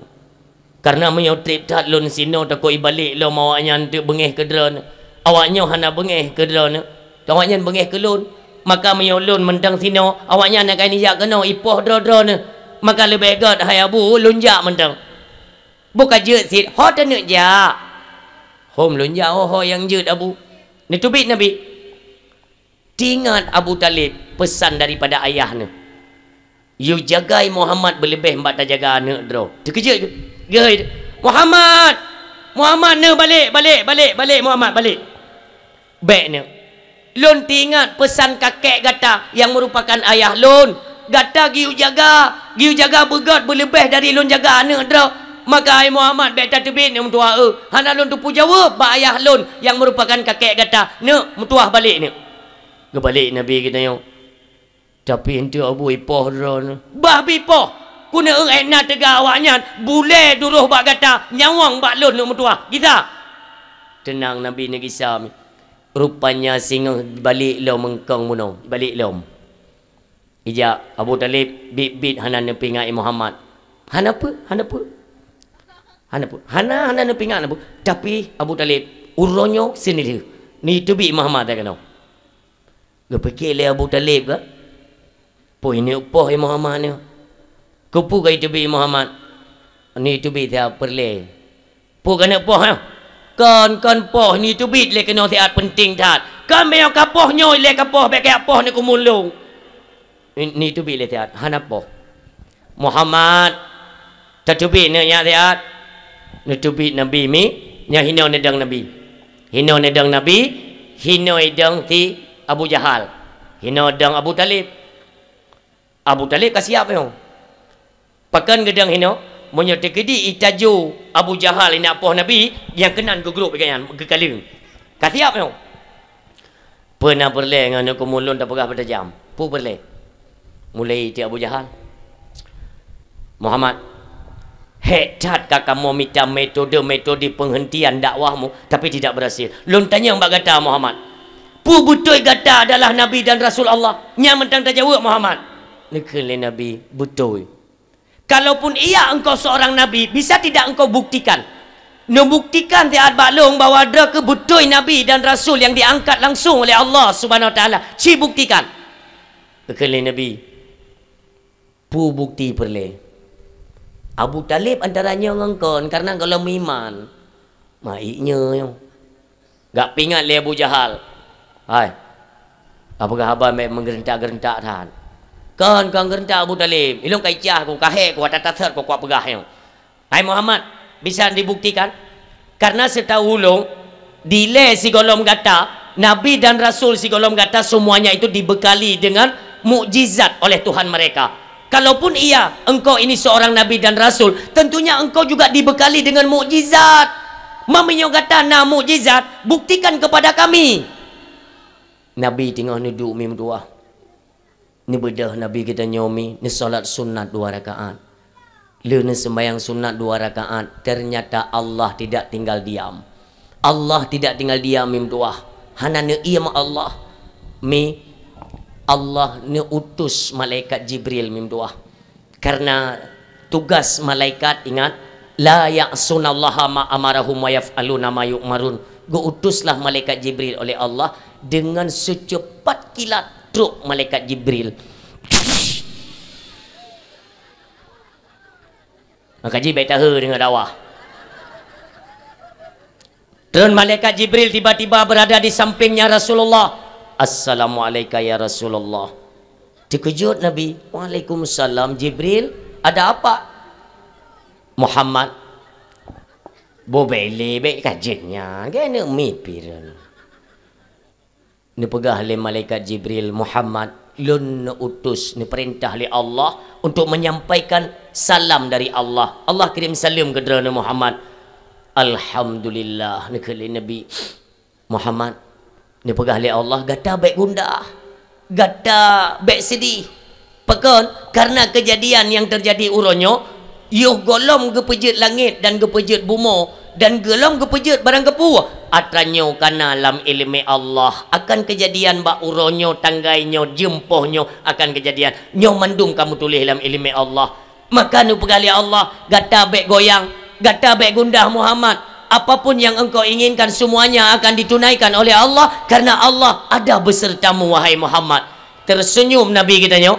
Kareuna meunyoe treb that lôn sinoe takot ibalek lom awaknyan teuk beungéh keu droeneuh. Awaknyoe hana beungéh keu droeneuh. Awaknyan beungéh keu lôn. Maka meunyoe lôn mantong sinoe, awaknyan akai neujak keunoe ipoh droe-droeneuh. Maka leubeh gét hai Abu lôn jak mantong." "Boh ka jeuet cit, ho taneuk jak?" "Hom lôn jak ho-ho nyang jeuet, Abu." Neuteubiet Nabi. Teuingat Abu Thalib peusan daripada ayah neuh. "Yue jagai Muhammad beuleubeh nibak tajaga aneuk droe." Teukeujot geuh. Geuhôi, "Muhammad! Muhammad neuh balek, balek, balek, balek Muhammad, balek!" "Bék nyoe. Lôn teuingat peusan kakek gata nyang meurupakan ayah lôn. Gata geuyue jaga, geuyue jaga beugét beuleubeh dari lôn jaga aneuk droe. Maka hai Muhammad bék tateubiet nyoe meutuwah eu. Hana lôn teupeujaweueb bak ayah lôn nyang meurupakan kakek gata. Neuk meutuwah balek neuk." Geubalek Nabi geutanyoe. Tapi eunteuk Abu ipoh droeneuh. Bah bipoh! Keuneuk ék na teuga awaknyan, bulée duroh bak gata, nyawöng bak lôn neuk meutuwah. Gisa! Teunang Nabi neugisa mi. Rupanya singoh balek lom eungkong bunoe, balek lom. Ijak Abu Thalib biet-biet hana neupeuingat Muhammad. Hana peue, hana peue. Hana peue. Hana, hana neupeuingat hana peue. Tapi Abu Thalib, uroe nyoe seuneulheueh. Neuteubiet Muhammad teuh keunoe. Geupike lé Abu Thalib kan? Peue neuk poh Muhammad nyoe? Keupeue ka jiteubiet Muhammad? Neuteubiet siat peureulée. Peue ka neuk poh nyoe? Kon, kon poh, neuteubiet lé keunoe siat peunteng that. Kon meunyoe ka poh nyoe lé ka poh, bék kajak poh neuk keumulông. Ni, neuteubiet lé siat, hana poh. Muhammad, tateubiet neuk nyak siat. Neuteubiet Nabi mi, nyan hinoe neudong Nabi. Hinoe neudong Nabi, hinoe idong si Abu Jahal. Hinoe dong Abu Thalib. Abu Thalib ka siap nyoe. Pakon geudong hinoe, meunyoe teukeudi itajo Abu Jahal inak poh Nabi, nyang keunan geugrôp lagée nyan, geukaleueng. Ka siap nyoe. Peue na peureulée ngon neuk keumulông tapeugah beutajam? Peue peureulée? Mulai tiek Abu Jahal. Muhammad, hék that ka kamoe mita metode-metode penghentian dakwahmu, tapi tidak berhasil. Lôn tanyong bak gata, Muhammad. Peue beutôi gata adalah Nabi dan Rasul Allah? Nyan mantong tajaweueb, Muhammad. Neukheun lé Nabi, beutôi. Kalaupun iya engkau seorang nabi, bisa tidak engkau buktikan? Neubuktikan siat bak lôn bahwa droe keuh beutôi nabi dan rasul nyang diangkat langsung oleh Allah Subhanahu Wa Taala. Ci buktikan. Geukheun lé Nabi, peue bukti peureulée? Abu Thalib antara nyoe ngon kon, kareuna gohlom meuiman. Maiek nyoe. Geupeuingat lé Abu Jahal. Hai, ka peugah haba meugeureutak-geureutak that. Kon, kon geureutak Abu Thalib. Ilôn ka icah ku, ka hék ku, ata tasot ku, kupeugah nyoe. Hai Muhammad, Bisa dibuktikan? Karena setahu ulôn, dilée sigohlom gata, nabi dan rasul sigohlom gata, semuanya itu dibekali dengan mukjizat oleh Tuhan mereka. Kalaupun iya, engkau ini seorang nabi dan rasul, tentunya engkau juga dibekali dengan mukjizat. Meunyoe gata na mukjizat, buktikan kepada kami. Nabi teungoh neuduek mi meutuah. Neubeudôh Nabi geutanyoe mi, neusolat sunat dua rakaat. Lheueh neuseumbahyang sunat dua rakaat, ternyata Allah tidak tinggal diam. Allah tidak tinggal diam mi meutuah. Hana neuiem Allah. Mi, Allah neuutus malaikat Jibril mi meutuah. Karena tugas malaikat, ingat, "La ya'sunallaha ma amarahum wa yaf'aluna ma yu'marun." Geuutuslah malaikat Jibril oleh Allah, dengan secepat kilat trok malaikat Jibril. Maka jih bèk tahe deungon dakwah. Treun malaikat Jibril tiba-tiba berada di sampingnya Rasulullah. "Assalamualaika ya Rasulullah." Teukeujot Nabi. "Waalaikumsalam Jibril. Ada apa?" "Muhammad." "Bobele bèk kajen nyan, keuneuk mipir." Neupeugah lé malaikat Jibril, "Muhammad, lôn neuutus, neupeurintah lé Allah untuk menyampaikan salam dari Allah. Allah kirim saleuem keu droeneuh Muhammad." "Alhamdulillah," neukheun lé Nabi. "Muhammad," neupeugah lé Allah, "gata bèk gundah, gata bèk seudih." Pakon? Karena kejadian yang terjadi uroe nyoe, yoh gohlom geupeujeuet langét dan geupeujeuet bumoe, dan gohlom geupeujeuet barang keupeue. Atra nyoe kana lam ileumé Allah, akan kejadian bak uroe nyoe, tanggai nyoe, jeuem poh nyoe akan kejadian. Nyoe mandum ka meutuléh lam ileumé Allah. Maka neupeugah lé Allah, "Gata bèk goyang, gata bèk gundah Muhammad. Apapun yang engkau inginkan, semuanya akan ditunaikan oleh Allah, karena Allah ada besertamu, wahai Muhammad." Tersenyum Nabi geutanyoe,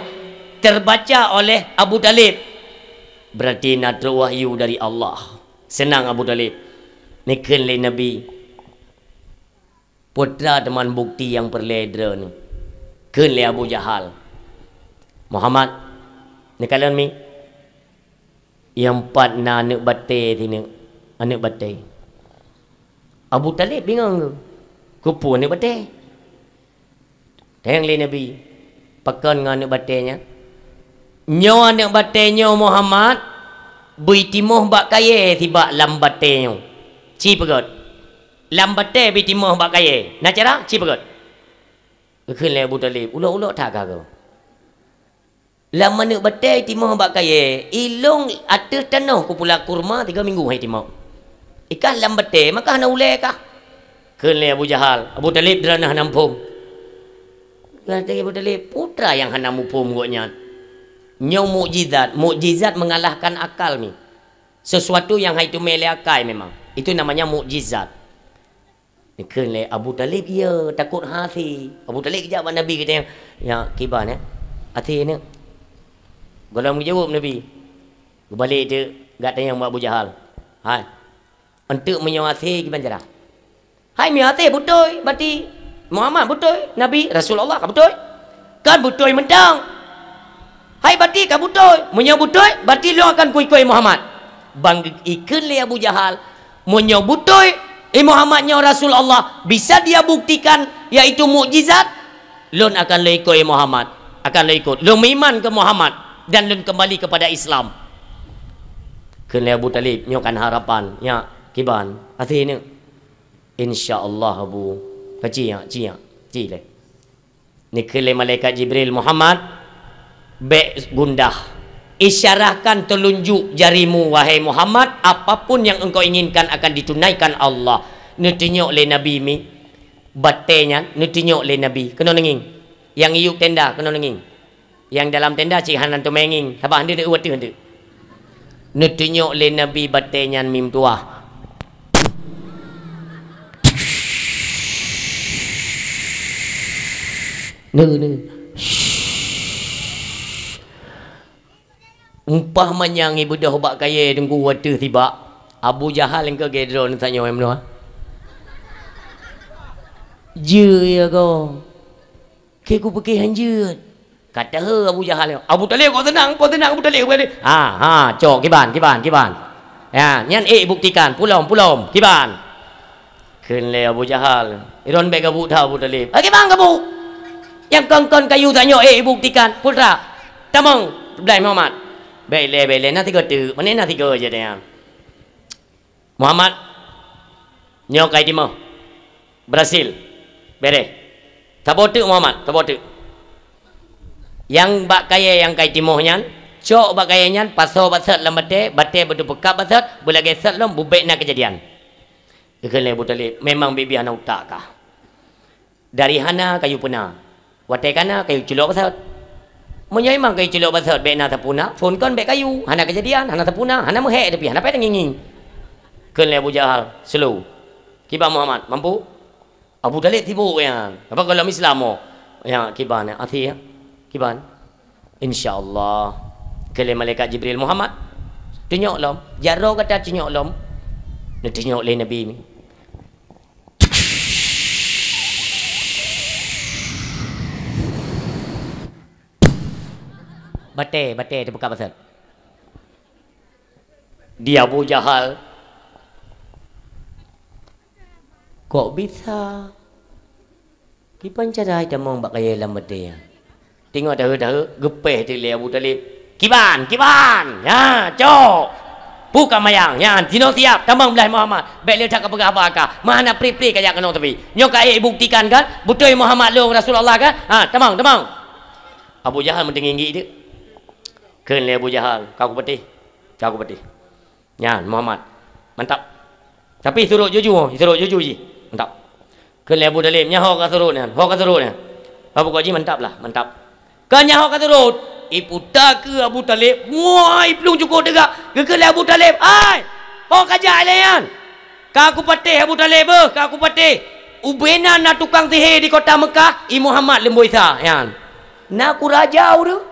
terbaca oleh Abu Talib. Berarti na trok wahyu dari Allah. Seunang Abu Talib. Neukheun lé Nabi, "Peue teuma bukti nyang peureulèe droeneuh?" Kheun lé Abu Jahal, "Muhammad, neukalon mi, nyang pat na aneuk batèe sineuk, aneuk batèe." Abu Talib bingong, "Keupeue aneuk batèe?" Tanyong lé Nabi, "Pakon ngon aneuk batèe nyan?" "Nyoe aneuk batèe nyoe Muhammad, beu timoh bak kayèe sibak lam batèe nyoe. Ci peugöt. Lam batèe beu timoh bak kayèe. Na cara? Ci peugöt." Geukheun lé Abu Thalib, "Ulok-ulok that ka keuh. Lam aneuk batèe timoh bak kayèe, ilôn ateueh tanoh kupula kurma tiga minggu hai timoh. Ikah lam batèe, maka hana ulèe kah?" Kheun lé Abu Jahal, "Abu Thalib, droeneuh hana muphom." Kheun lé Abu Thalib, "Peue nyang hana muphom gobnyan? Nyoe mukjizat, mukjizat mengalahkan akal ni. Sesuatu yang hai teumé lé akai memang. Itu namanya mukjizat." Kheun lé Abu Thalib, "Iya, takot hasé." Abu Thalib geujak bak Nabi geutanyong, "Nyak kiban, eh? Hasé nyoe?" Gohlom geujaweueb Nabi. Geubalek teuk, geutanyong bak Abu Jahal, "Hai, eunteuk meunyoe hasé kiban cara?" "Hai, meunyoe hasé beutôi, berarti Muhammad beutôi, Nabi, Rasulullah ka beutôi. Kan beutôi mantong. Hai, berarti ka beutôi. Meunyoe beutôi, berarti lôn akan kuikôi Muhammad." Ban geukheun lé Abu Jahal, "Meunyoe beutôi, eh, Muhammad nyoe Rasul Allah, bisa dia buktikan, yaitu mukjizat, lôn akan lôn ikôi Muhammad, akan lôn ikut. Lôn meuiman keu Muhammad dan lôn kembali kepada Islam." Kheun lé Abu Thalib, "Nyoe kan harapan, nyak kiban, hasé nyoe?" "Insya Allah, Abu." "Ka ci nyak, ci nyak, ci lé." Kheun lé malaikat Jibril, "Muhammad, bèk gundah. Isyarahkan telunjuk jarimu, wahai Muhammad, apapun yang engkau inginkan akan ditunaikan Allah." Neutunyok lé Nabi mi batèe nyan, neutunyok lé Nabi. Keunoe neungieng. Nyang iyup tenda, keunoe neungieng. Nyang dalam tenda cit hana teumé ngieng, sabab hana deuh watèe hana deuh. Neutunyok lé Nabi batèe nyan mi meutuah. Neu, neu. Umpama nyang ibeudôh bak kayèe teungku watèe sibak, Abu Jahal engkau gèt droe neutanyoe meunoe. Jeuet ya ko. Keu kupike hanjeuet. Ka teuheu Abu Jahal nyoe. "Abu Thalib, kok seunang, kok seunang Abu Thalib, Abu Thalib." "Ha, ha, cok, kiban, kiban, kiban." Ya, nyan ék buktikan, pulom, pulom, kiban. Kheun lé Abu Jahal, "Droen bèk gabuk that Abu Thalib." "Ai kiban gabuk? Nyang kon-kon kayue tanyoe ék buktikan, pultra. Tamong, blaih Muhammad." "Bèk lé, bèk lé, na tiga teuk, meunan na tiga je nyan." "Muhammad, nyoe ka timoh. Berhasil. Bereh. Saboh teuk Muhammad, saboh teuk. Nyang bak kayèe nyang ka timoh nyan, cok bak kayèe nyan, pasoe bak sot lam batèe, batèe beuteupeukab bak sot, beulagèe sot lom, bubèk na keujadian." Geukheun lé Abu Thalib, "Memang bibi hana utak kah. Dari hana kayue peuna. Watèe ka na kayue culok bak sot. Meunyoe memang kayue culok bak sot, bèk na sapeue na, phôn kon bèk kayue, hana keujadian, hana sapeue na, hana meuhèk tapi hana payah tangieng-ngieng." Kheun lé Abu Jahal, "Slow. Kiban Muhammad, mampu?" Abu Thalib sibok nyan. Apa kalau Islam mo? Ya, kiban ya. Athi ya. Kiban. Insya Allah. Kheun lé malaikat Jibril, "Muhammad, tunyok lom. Jaroe gata tunyok lom." Neutunyok lé Nabi ni. Batèe, batèe teupeukab bak sot. Di Abu Jahal, "Kok bisa? Kiban cara tamong bak kayèe lam batèe nyan?" Teungoh dahé-dahé, geupèh teuk lé Abu Thalib. "Kiban, kiban! Ya, cok! Pue ka mayang, nyan, jinoe siap, tamong blaih Muhammad. Bèk lé that kapeugah haba kah. Meuhana pri-pri kajak keunoe tapi. Nyoe ka ék buktikan kan? Beutôi Muhammad lôn Rasulullah kan? Ha, tamong, tamong." Abu Jahal meuteungieng-ngieng teuk. Kheun lé Abu Jahal, "Ka kupatéh. Ka kupatéh." Nyan, Muhammad. Mantap. Tapi surot juju, surot juju jih. Mantap. Kheun lé Abu Thalib, "Nyan ho ka surot nyan, ho ka surot nyan." Abu Qaji, "Mantap lah, mantap." Ka nyan ho ka surot. Iputa keu Abu Thalib, wah, iplueng cukôp teuga. Geukheun lé Abu Thalib, "Ai, ho ka jak ilèe nyan. Ka kupatéh Abu Thalib, beuh, ka kupatéh. Ubena na tukang sihé di kota Meukah, i Muhammad leumboi sa nyan. Na kuraja ureueng."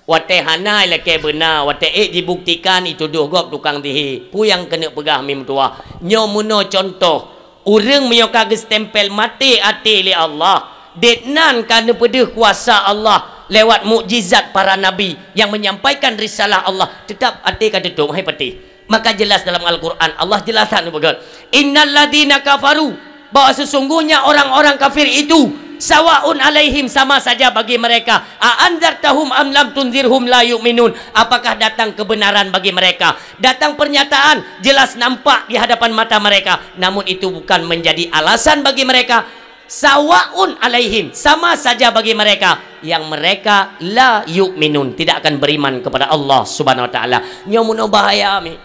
Watèe hana ilakèe beuna, watèe ék jibuktikan, itudoh gob tukang sihé. Peue nyang keuneuk peugah mi meutuwah? Nyoe meunoe cuntoh, ureueng meunyoe ka geustempel maté até lé Allah, deungon ka neupeudeuh kuasa Allah lewat mukjizat para nabi nyang menyampaikan risalah Allah, teutap até ka teutôp, hai patéh. Maka jelas dalam Al-Quran, Allah jelas that neupeugah, "Innal ladzina kafaru," bahwa sesungguhnya orang-orang kafir itu, "sawaun alaihim," sama saja bagi mereka, "a anzartahum am lam tunzirhum la yu'minun," apakah datang kebenaran bagi mereka, datang pernyataan jelas nampak di hadapan mata mereka, namun itu bukan menjadi alasan bagi mereka, "sawaun alaihim," sama saja bagi mereka, yang mereka "la yu'minun," tidak akan beriman kepada Allah Subhanahu wa Taala. Nyoe meunoe bahaya mi.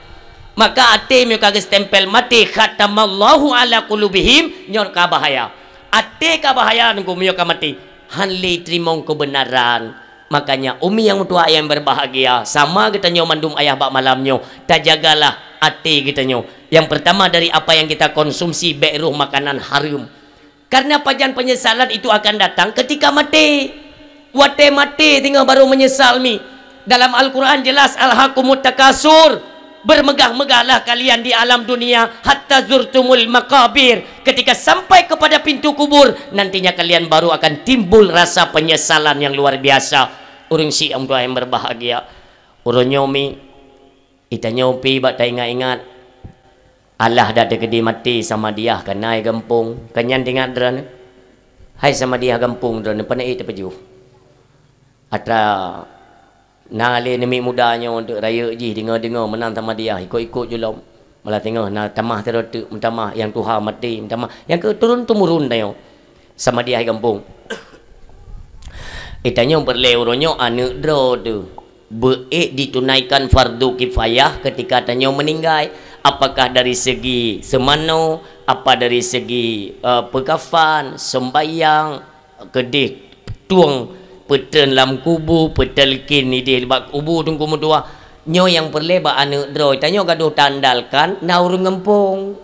Maka até meunyoe ka geustempel maté, "khatamallahu ala qulubihim," nyoe ka bahaya. Até ka bahaya nunggu meunyoe ka maté. Han lé teurimong keubeunaran. Makanya, umi nyang meutuah nyang berbahagia, sama geutanyoe mandum ayah bak malam nyoe, tajagalah até geutanyoe. Yang pertama dari apa yang kita konsumsi, bèk roh makanan hareuem. Karena pajan penyesalan itu akan datang ketika maté. Watèe maté teungoh barô meunyeusal mi. Dalam Al-Quran jelas, "Alhakumut takasur," bermegah-megahlah kalian di alam dunia, "hatta zurtumul maqabir," ketika sampai kepada pintu kubur, nantinya kalian baru akan timbul rasa penyesalan yang luar biasa. Ureueng syiek nyang berbahagia, uroe nyoe mi, geutanyoe pi bak taingat-ingat, alah dak teukeudi maté Samadiyah ka na i gampông, ka nyan teuingat droeneuh. Hai Samadiyah gampông droeneuh, pane ék teupajoh. Atra na lé namiet muda nyoe teuk rayeuk jih deungoe-deungoe meunan Samadiyah, ikot-ikot ju lom. Malah teungoh na tamah sidroe teuk meutamah, nyang tuha maté meutamah, nyang keu turun-temurun tanyoe. Samadiyah i gampông. Geutanyoe peureulèe uroe nyoe aneuk droe teuh beu ék ditunaikan fardu kifayah ketika tanyoe meuninggai, apakah dari segi seumanoe, apa dari segi, eh, peukafan, seumbahyang, keudeh tueng peutreun lam kubu, peutalkin ideh bak kubu teungku meutuah. Nyoe nyang peureulèe bak aneuk droe, tanyoe gadoh taandalkan na ureueng gampông.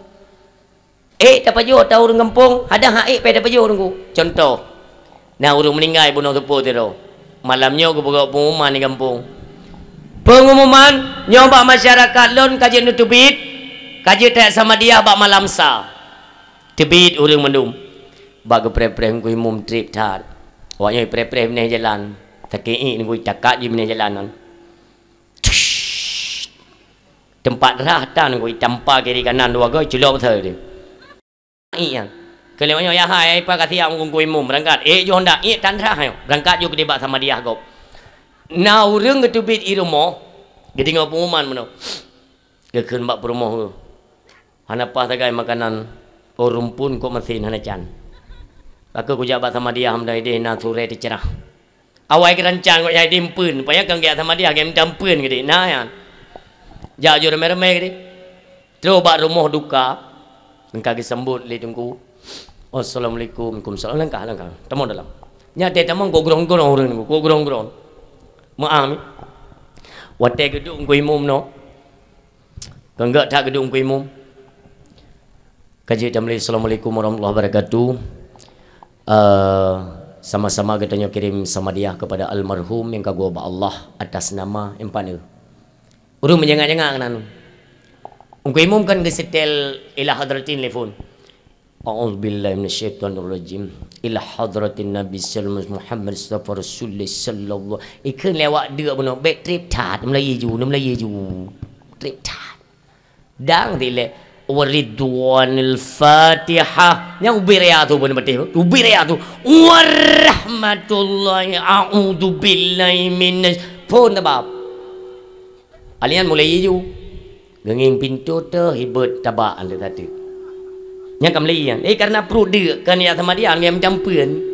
Ék tapajoh ata ureueng gampông, hana hak ék payah tapajoh teungku. Contoh, na ureueng meuninggai bunoe seupôt sidroe. Malam nyoe geupeugah peungumuman di gampông. Peungumuman nyoe bak masyarakat lôn ka jeuet neuteubiet, ka jeuet tajak Samadiyah bak malam sa. Teubiet ureueng mandum. Bak geupreh-preh teungku imum trép that. Awak nyoe preh-preh binéh jalan. Sakét ié teungku, takat jih binéh jalan nyan. Teumpat rhah tan, ku itampa kiri kanan dua goe, culok beutôi teuh. Ié nyan. Keu lheueh nyoe, "Ya hai, ai pa ka siap Teungku Imum, beurangkat." Ék jih honda, ié tan rhah nyoe. Beurangkat ju keudéh bak Samadiyah gob. Na ureuëng geuteubiet ie rumoh, geudeungoe peunguman meunoe. Geukheun bak peurumoh geuh, "Hana paih sagai makanan, oh rumpun kok masen hana can." Ka kujak bak Samadiyah, meunan idéh na surée teuceurah. Awai geurancang kok nyang idéh meupeuen, rupanya kan geujak Samadiyah, geumeutampeuen geude. Na nyan. Jak ju ramé-ramé geude. Trok bak rumoh duka, ka geusambot lé Teungku. "Assalamualaikum." "Waalaikumsalam." "Langkah, langkah. Tamong dalam." Nyan watée tamong kok grong-grong ureuëng nyan, kok grong-grong. Meu'ah mi. Watée geuduek Teungku Imum nyoe, Ka gét that geuduek Teungku Imum. Ka jeuet tamong lé, "Assalamualaikum warahmatullahi wabarakatuh. Eh, sama-sama geutanyoe kirim Samadiyah kepada almarhum nyang ka geuwoe bak Allah atas nama," nyang paneuk. Ureuëng meujangak-jangak keunan. Teungku Imum kan geusetel ila hadratin telepon. "A'udzubillahi minasyaitonirrajim. Ila hadratin Nabi sallallahu alaihi wasallam Muhammad Mustafa Rasulullah sallallahu." Ikheun lé awak deuk bunoe, bék trép that, meulayeue ju, meulayeue ju. Trép that. Dang dilée, "Waridwanil Fatihah." Nyang ubé raya tu beuna beuteh, ubé raya tu. "Warahmatullahi, a'udzubillahi minasy-," phon teubab. Alian mulai ju. Geungieng pintoe teuh, hibeuet tabak lé tatu. Nyang ka meulayeue nyan. Eh, karena pruet deuk, kan ya sama dia, ngieng meujampeuen.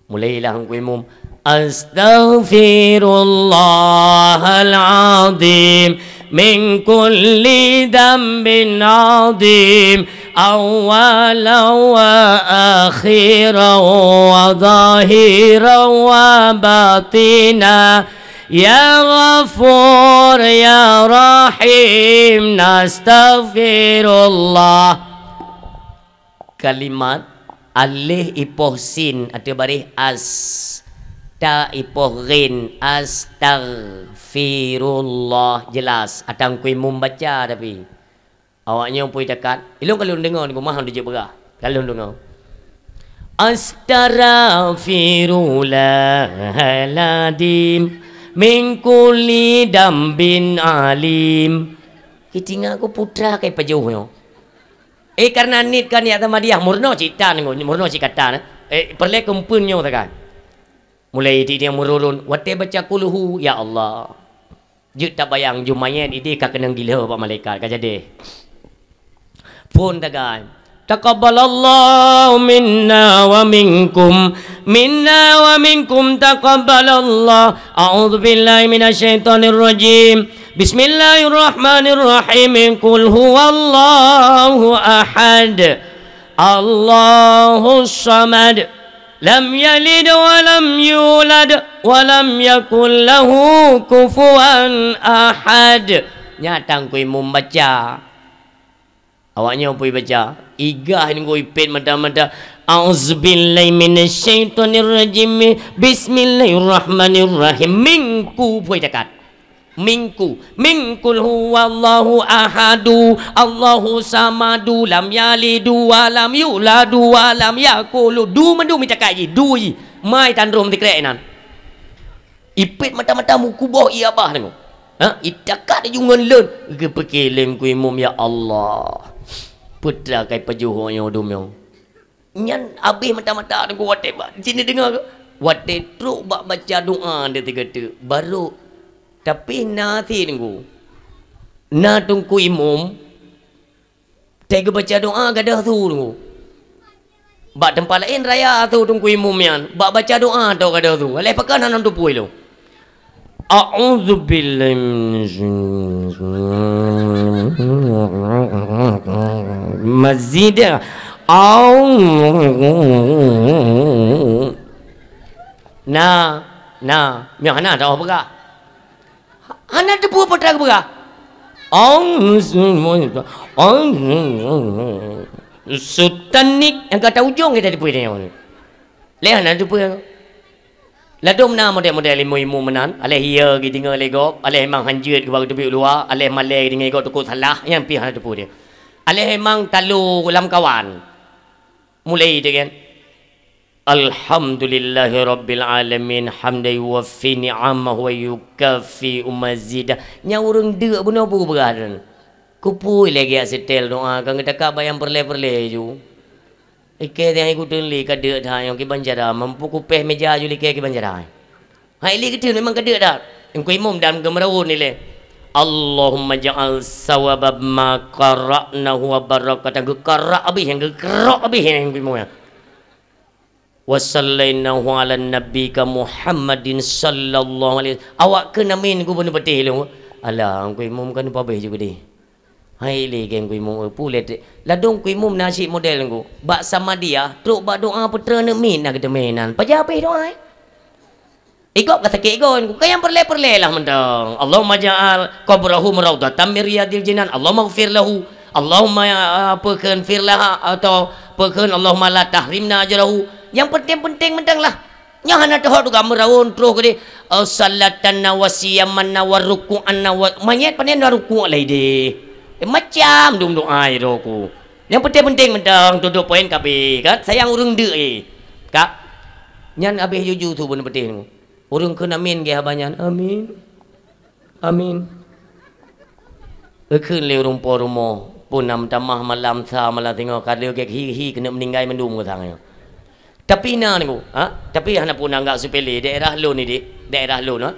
Mulailah Teungku Imum, "Astaghfirullahal azim min kulli dzambin azim, awwalan wa akhiran wa zahiran wa batina. Ya Ghafur, ya Rahim, nastaghfirullah." Kalimat alif ipoh sin ateueh baréh as, ta ipoh ghin, astaghfirullah. Jelas, ata Teungku Imum baca tapi. Awak nyoe pui takat, ilong ka lôn deungoe di rumah, lôn jeuet beurah. Ka lôn deungoe. "Astaghfirullahaladzim min kulli dzambin alim." Itinga ku putra kai pajoh nyoe. Eh, karena nit kan ya sama dia, murno cit tan, murno cit katan. Eh, peureulée keumpeuen nyoe takan. Mulai di dia meururun, watée baca kulhu, ya Allah. Jeuet tabayang ju manyét idéh ka keunong gilho bak malaikat, ka jadi. Phon tagai. Taqabbalallahu minna wa minkum. Minna wa minkum taqabbalallah. A'udzubillahi minasyaitonirrajim. Bismillahirrahmanirrahim. Qul huwallahu ahad. Allahus samad. Lam yalid wa lam yulad wa lam yakul lahu kufuwan ahad. Nyan ata Teungku Imum baca. Awak nyoe pui baca. Igah nunggu ipét mata-mata. A'udzubillahi minasyaitonirrajim. Bismillahirrahmanirrahim. Mingku pui takat. Mingku, min qul huwallahu ahadu, Allahu samadu, lam yalidu wa lam yuladu wa lam yakulu. Du mandum itakat jih, du jih. Mai tandrom tikrek inan. Ipét mata-mata mukuboh ié abah deungoe. Ha, itakat laju ngon lôn. Geupeuké lé Teungku Imum, ya Allah. Putra kai pajoh nyoe dum nyoe. Nyan abéh mata-mata Teungku watée bak sini deungoe. Watée trok bak baca doa di tiga teuk, barô. Tapi na até Teungku. Na Teungku Imum, teuka baca doa gadôh su Teungku. Bak teumpat laén raya su Teungku Imum nyan, bak baca doa tok gadôh su. Aléh pakon hana teupue lom. A'udzubillahi minasyaitonir-, mazid. Au-, na, na, nyoe hana tahu peugah. Hana teupeu peue peugah. Au-, Sutanik nyang ka ta ujong kita teupeu nyoe. Lé hana teupeu. Ladôm na model-model ilmu-ilmu meunan, aléh ié geudeungoe lé gob, aléh memang hanjeuet geuba geuteubiet luwa, aléh malée geudeungoe gob teukuk salah, nyan pih hana teupeu dia. Aléh memang talo lam kawan. Mulai dia kan. Alhamdulillahirabbil alamin, hamdan yuwaffi ni'amahu wa yukafi mazidah. Nyang ureuëng deuk bunoe bu beurah dan. Kupui lé geujak seutôt doa, ka geutakab bak nyang peureulée-peureulée ju. Ikée nyang ikuteueng lé ka deuk that nyang kiban cara, mampu kupéh meja ju likée kiban cara. Hai lé geuteun memang ka deuk that. Engkui imum dan geumeuraun ilée. Allahumma ja'al sawaba ma qara'nahu wa barakatan, geukarak abéh nyang geukeurok abéh nyang engkui imum. Wa sallainahu ala nabiyyika Muhammadin sallallahu alaihi wasallam. Awak keu namin gubun peuteh lôn. Alah, engkui imum kan pabéh ju geudeh. Hai lé geng kui mum, eh, pulet. Ladong kui mum na cit model ngku. Bak Samadiyah, trok bak doa putra aneuk miet na geuteumé nan. Paja habéh doa, eh? Igop ka sakét gon, ka nyang peureulée-peureulée lah mantong. Allahumma ja'al qabrahu raudhatan min riyadil jinan. Allahumma ghfir lahu. Allahumma, ah, apa kheun fir laha atau apa kheun Allahumma la tahrimna ajrahu. Nyang penting-penting mantong lah. Nyan hana teuhot juga meuraun troh keudeh, eh, salatanna wa siyamanna wa ruku'anna wa, manyét pané na rukuk lé deh. Eh, macam dum doa droe ku. Nyang penting-penting mantong tutoe poin kabeh kan. Sayang ureuëng deuk, eh. Kak. Nyan habéh juju su beuneupeuteh nyoe. Ureuëng kheun amin geuh haba nyan. Amin. Amin. Eukheun lé ureuëng po rumoh, pun nam tamah malam sa malam singoh ka lheueh gét hi-hi keuneuk meuninggai mandum geusang nyoe. Tapi na niku, ha? Tapi hana pun anggap sepele daerah lôn ni, dik, daerah lôn, ha?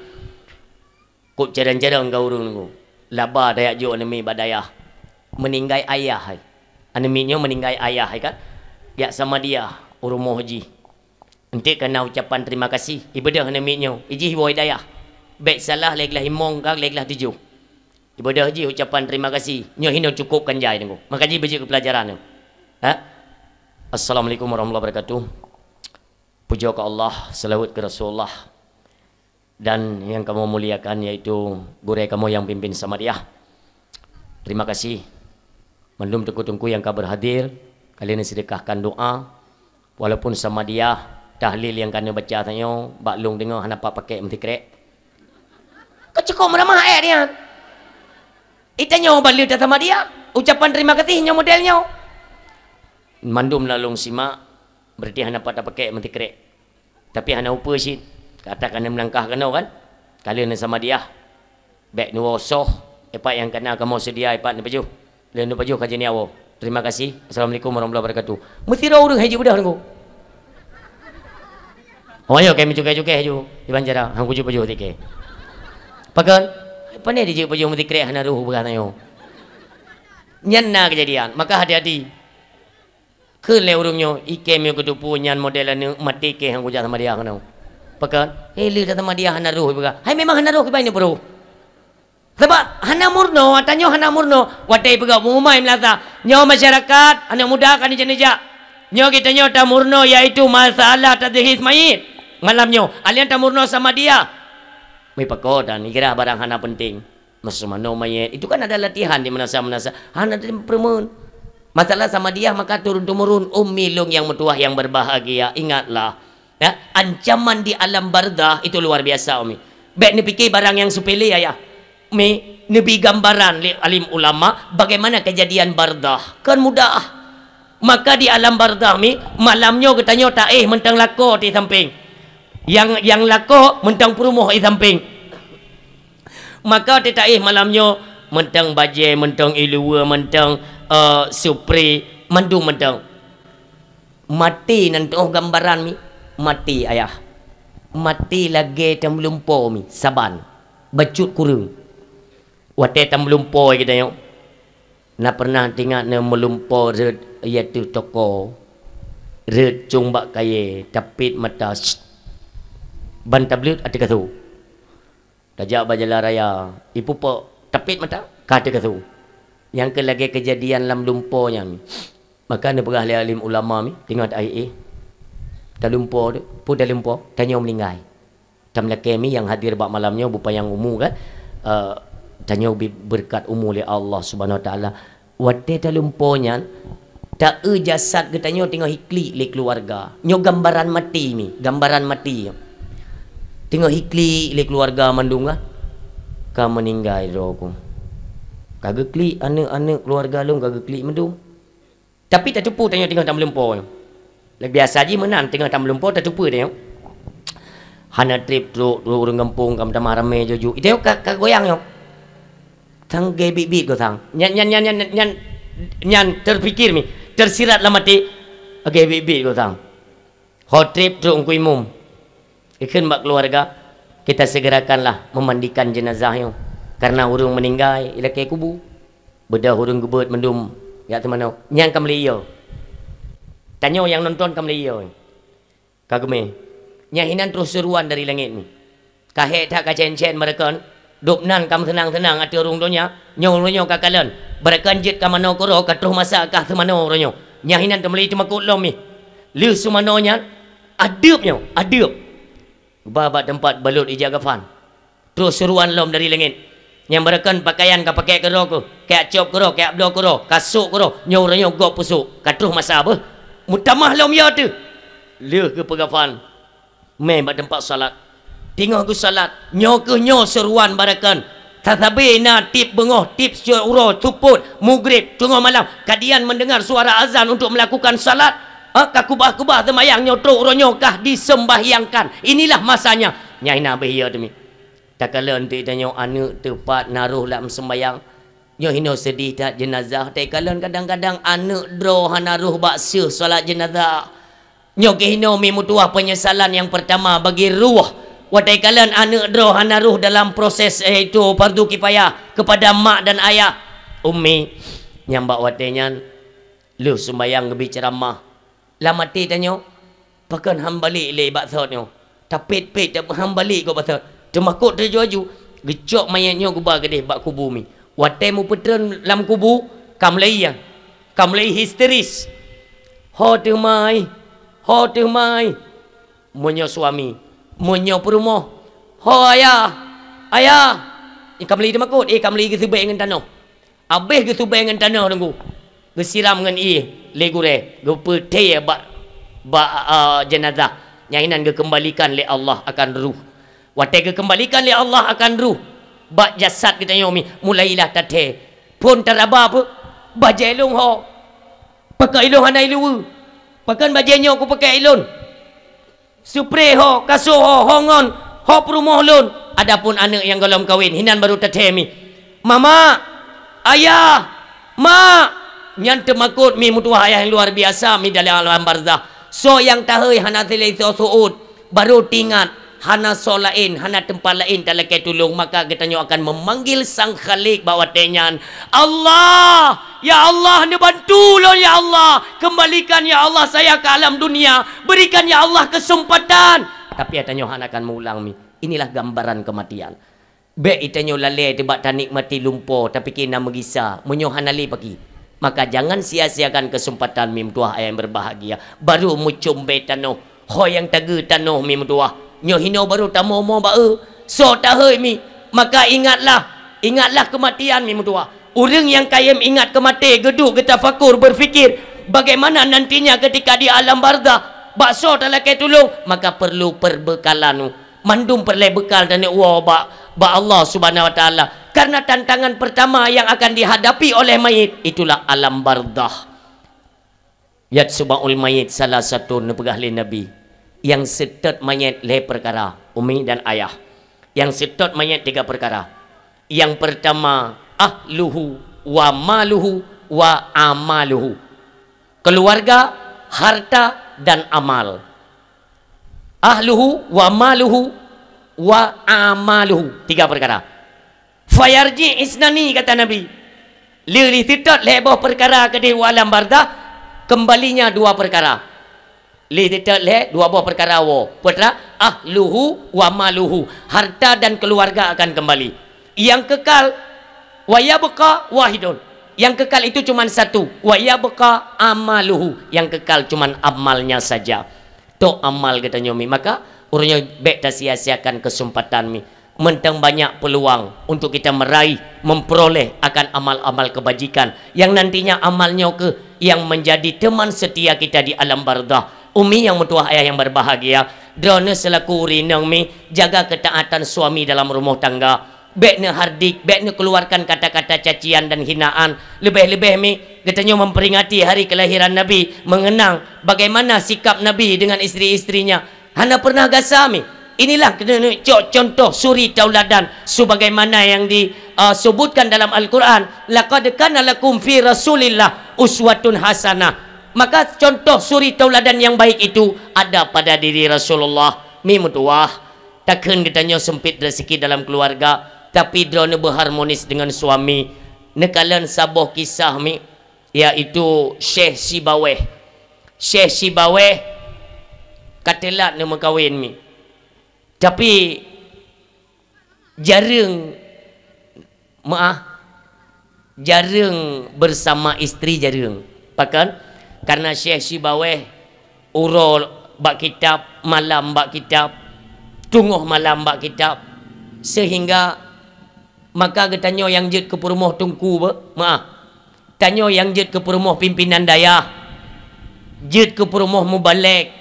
Kok jarang-jarang ka ureuëng niku. Laba tajak jok aneuk miet bak dayah. Meuninggai ayah hai. Aneuk miet nyoe meuninggai ayah hai kan? Jak Samadiyah u rumoh jih. Enteuk ka na ucapan terima kasih, ibeudôh aneuk miet nyoe, ijih woe dayah. Bék salah lé glah imong ka lé glah tujoh. Ibeudôh jih ucapan terima kasih, nyoe hinoe cukôp kan jai teungku. Maka jih beujeuet keu pelajaran nyoe. Ha? Assalamualaikum warahmatullahi wabarakatuh. Pujoe keu Allah, seulaweuet keu Rasulullah. Dan nyang kamoe muliakan yaitu gurée kamoe nyang pimpin Samadiyah. Terima kasih mandum teungku-teungku nyang ka berhadir, kalian sedekahkan doa, walaupun Samadiyah, tahlil nyang ka neubaca tanyoe bak lôn deungoe hana pat pakék meusikrek. Ka cukôp meuramah ék nyan. Itanyoe bak lheueh ta Samadiyah, ucapan terima kasih nyoe model nyoe. Mandum na lôn simak, berarti hana pat tapakék meusikrek. Tapi hana upeue cit, kata ka neumeulangkah keunoe kan? Ka lheueh neusamadiyah. Bék neuwoe soh, ipat nyang ka na kamoe seudia ipat neupajoh. Lheueh neupajoh ka jiniawoe. Terima kasih. Assalamualaikum warahmatullahi wabarakatuh. Meusidroe ureuëng hai jeuet beudôh nyoe. Oh, ayo, kami cukai-cukai ju. Iban cara, hang kuju pajoh tikée. Pakon? Pane dijeuet pajoh meusikrek hana roh beurah tanyoe. Nyan na keujadian, maka hati-hati. Kheun lé ureuëng nyoe, ikém nyoe keuteupue nyan model aneuk maté keh nyang kujak Samadiyah keunoe. Pakon? Hé, lheueh that Samadiyah hana roh ipeugah. Hai memang hana roh kiban ineuk peuroh. Sabab hana murno, ata nyoe hana murno. Watée ipeugah pengumuman meulasa, nyoe masyarakat, aneuk muda ka neujak-neujak. Nyoe geutanyoe tamurno yaitu masalah tajhiz mayit. Malam nyoe, alian tamurno Samadiyah. Meupakoe dan igrah barang hana penting. Meuseumanoe manyét, itu kan ada latihan di meunasah-meunasah. Hana teupeureumeun. Masalah Samadiyah maka turun-temurun, ummi lôn nyang meutuwah nyang berbahagia, ingatlah, ya, ancaman di alam barzakh itu luar biasa, Umi. Bék neupike barang nyang sepele, Ayah. Mi, neubi gambaran lé alim ulama bagaimana kejadian barzakh. Kan mudah. Maka di alam barzakh, Mi, malam nyoe geutanyoe taéh mantong lakoe di sampéng. Nyang, nyang lakoe mantong peurumoh di sampéng. Maka teuh taéh malam nyoe, mantong bajée, mantong iluweue, mantong, eh, supri, mandum mantong. Maté nan teuh gambaran, Mi, maté, Ayah. Maté lagée tameulumpo, Mi, saban, bacut kureueng. Watée tameulumpo geutanyoe, na pernah teuingat na meulumpo rhot, ié teuh toko, rhot cong bak kayée, tapét mata, ban tableuet ateueh kasô. Tajak bak jalan raya, ipupok tapét mata, ka teuh kasô. Nyang keu lagée keujadian lam lumpo nyan. Maka neupeugah lé alim ulama, Mi, teungoh taéh-éh. Talumpo, peue talumpo, tanyoe meuninggai. Tameulakée, Mi, nyang hadir bak malam nyoe beupanyang umu kan. Eh, tanyoe bi-, beureukat umu lé Allah Subhanahu Wa Taala. Watée talumpo nyan, ta-eu jasad geutanyoe teungoh iklik lé keuluwarga. Nyoe gambaran maté, Mi, gambaran maté. Teungoh iklik lé keuluwarga mandum kan, ka meuninggai droe ku. Ka geuklik aneuëk-aneuëk keuluwarga lôn ka geuklik mandum. Tapi tateupeue tanyoe teungoh tameulumpo nyoe. Lagèe biasa jih meunan, teungoh tameulumpo tateupeue tanyoe. Hana trép trok, trok ureueng gampông ka meutamah ramè juju. Itanyoe ka, ka goyang nyoe. Sang geubiet-biet goe sang. Nyan, nyan, nyan, nyan, nyan, nyan terpikir mi, tersirat lam até. Geubiet-biet goe sang. Ho trép trok Teungku Imum. Ikheun bak keuluwarga, kita segerakanlah memandikan jenazah nyoe. Karena ureueng meuninggai ilakèe kubu. Beudôh ureueng geubeuet mandum jak teumanoe. Nyan ka meulai yo. Tanyoe nyang nonton ka meulai yo. Ka geumé. Nyan hinan troh seuruan dari langét nyoe. Ka hék that ka cén-cén meurakan, dub nan ka meuseunang-seunang ateueh rhueng donya, nyoe uroe nyoe ka kalon. Beurakan jeuet ka manoe keudroe, ka troh masa ka seumanoe uroe nyoe. Nyan hinan teumeuli teumakot lom mi. Lheueh seumanoe nyan, adeueb nyoe, adeueb. Geuba bak teumpat balot ija gafan. Troh seuruan lom dari langét. Nyang beurakan pakaian ka pakèk keudroe keuh, kajak cop keudroe, kajak bloe keudroe, ka sôk keudroe, nyoe uroe nyoe gob peusôk, ka troh masa beuh. Meutamah lom yo teuh. Lheueh geupeugafan, mé bak teumpat salat. Teungoh geusalat, nyoe keuh nyoe seuruan beurakan. Sasabe na tiep beungoh, tiep uroe, seupôt, mugreb, teungoh malam, kadian mendengar suara azan untuk melakukan salat. Ha, ka keubah-keubah seumayang nyoe trok uroe nyoe kah diseumbahyangkan. Inilah masanya. Nyan na beuh yo teuh mi. Takalon teuh tanyoe aneuk teupat na roh lam seumbahyang. Nyoe hinoe seudeh that jeunazah. Takalon kadang-kadang aneuk droe hana roh bak seuh salat jeunazah. Nyoe keuh hinoe mi meutuwah penyesalan nyang pertama bagi roh. Watèe kalon aneuk droe hana roh dalam proses, yaitu fardu kifayah kepada mak dan ayah. Ummi, nyang bak watèe nyan, lheueh seumbahyang geubri ceuramah. Lam até tanyoe, pakon han balek lé bak sot nyoe. Tapét-pét, han balek gob bak sot. Teumakot teuh aju-aju, geucok manyét nyoe geuba keudeh bak kubu mi. Watèe meupeutreun lam kubu, ka meulai nyan. Ka meulai histeris. Ho teuh mai, ho teuh mai. Meunyoe suami, meunyoe peurumoh, ho ayah, ayah. Eh, ka meulai teumakot, eh, ka meulai geuseubèe ngon tanoh. Abéh geuseubèe ngon tanoh Teungku, geusiram ngon ié lé gurèe, geupeuthèe bak, bak, a, jeunazah. Nyan hinan geukeumbalikan lé Allah akan ruh. Watèe geukeumbalikan lé Allah akan ruh bak jasad geutanyoe mi, mulailah tathèe. Phôn taraba peue? Bajèe lôn ho. Pakon ilôn hana iluweue? Pakon bajèe nyoe kupakèe ilôn? Seupre ho, kasô ho, ho ngon, ho peurumoh lôn. Adapun aneuk nyang gohlom kawen, hinan barô tathèe mi. Mama, ayah, mak, nyan teumakot mi meutuwah ayah nyang luar biasa mi dalam alam barzah. Soe nyang tahôi hana silai soe seuôt, barô teuingat, hana soe laén, hana teumpat laén talakèe tulông, maka geutanyoe akan memanggil Sang Khalik bak watèe nyan, Allah, ya Allah, neubantu lôn, ya Allah. Kembalikan, ya Allah, saya ke alam dunia. Berikan, ya Allah, kesempatan. Tapi geutanyoe hana akan meuulang mi. Inilah gambaran kematian. Bèk geutanyoe lalè teuh bak tanikmati lumpo, tapike na meugisa, meunyoe hana lé paki. Maka jangan sia-siakan kesempatan mi meutuwah ayah nyang berbahagia. Barô meucom bèe tanoh, ho nyang tageue tanoh mi meutuwah. Nyoe hinoe barô tamoe-moe bak eu. Soe tahôi mi, maka ingatlah, ingatlah kematian mi meutuwah. Ureueng nyang kayém ingat keu maté, geuduek geutafakur, berfikir, bagaimana nantinya ketika di alam barzakh, bak soe talakèe tulông, maka perlu perbekalan. Mandum peureulèe beukal taneuk woe bak, bak Allah Subhanahu wa Taala. Karena tantangan pertama yang akan dihadapi oleh mayit, itulah alam barzakh. Yatba'ul mayyit salasatun, neupeugah lé Nabi, nyang seutôt manyét lhèe peukara, umi dan ayah. Nyang seutôt manyét tiga peukara. Nyang peurtama, ahluhu wa maluhu wa amaluhu. Keuluwarga, harta, dan amal. Ahluhu wa maluhu wa amaluhu. Tiga peukara. Fayarji isnani, kata Nabi. Lé, lé seutôt lhèe boh peukara keudéh u alam barzakh, keumbalinya dua peukara. Lé seutôt lhèe dua boh peukara woe. Peukara ahluhu wa maluhu, harta dan keuluwarga akan keumbali. Nyang keukal, wa yabqa wahidun. Nyang keukal itu cuman satu. Wa yabqa amaluhu. Nyang keukal cuman amalnya saja. Tok amal geutanyoe mi. Maka, uroe nyoe bèk tasia-siakan keuseumpatan mi. Mantong banyak peuluang untuk kita meraih, memperoleh akan amal-amal kebajikan. Yang nantinya amal nyoe keuh yang menjadi teman setia kita di alam barzakh. Umi nyang meutuwah ayah nyang berbahagia, droeneuh selaku ureueng inong mi, jaga ketaatan suami dalam rumah tangga. Bék neuhardik, bék neukeuluarkan kata-kata cacian dan hinaan. Leubeh-leubeh mi, geutanyoe memperingati hari kelahiran Nabi, mengenang bagaimana sikap Nabi dengan istri-istrinya. Hana pernah gasa mi. Inilah keuneuk cok contoh suri tauladan sebagaimana yang di, uh, sebutkan dalam Al-Quran, "Laqad kana lakum fi Rasulillah uswatun hasanah." Maka contoh suri tauladan yang baik itu ada pada diri Rasulullah. Mi meutuwah, takheun geutanyoe sempit rezeki dalam keluarga, tapi droeneuh berharmonis dengan suami. Neukalon saboh kisah mi, yaitu Syekh Sibaweh. Syekh Sibaweh ka teulat neumeukawen mi. Tapi jareueng, maah, jareueng bersama istri jareueng. Pakon? Karena Syekh Sibaweh uroe bak kitab, malam bak kitab, teungoh malam bak kitab, sehingga maka geutanyoe nyang jeuet keu peurumoh teungku be, maah, tanyoe nyang jeuet keu peurumoh pimpinan dayah, jeuet keu peurumoh mubalek,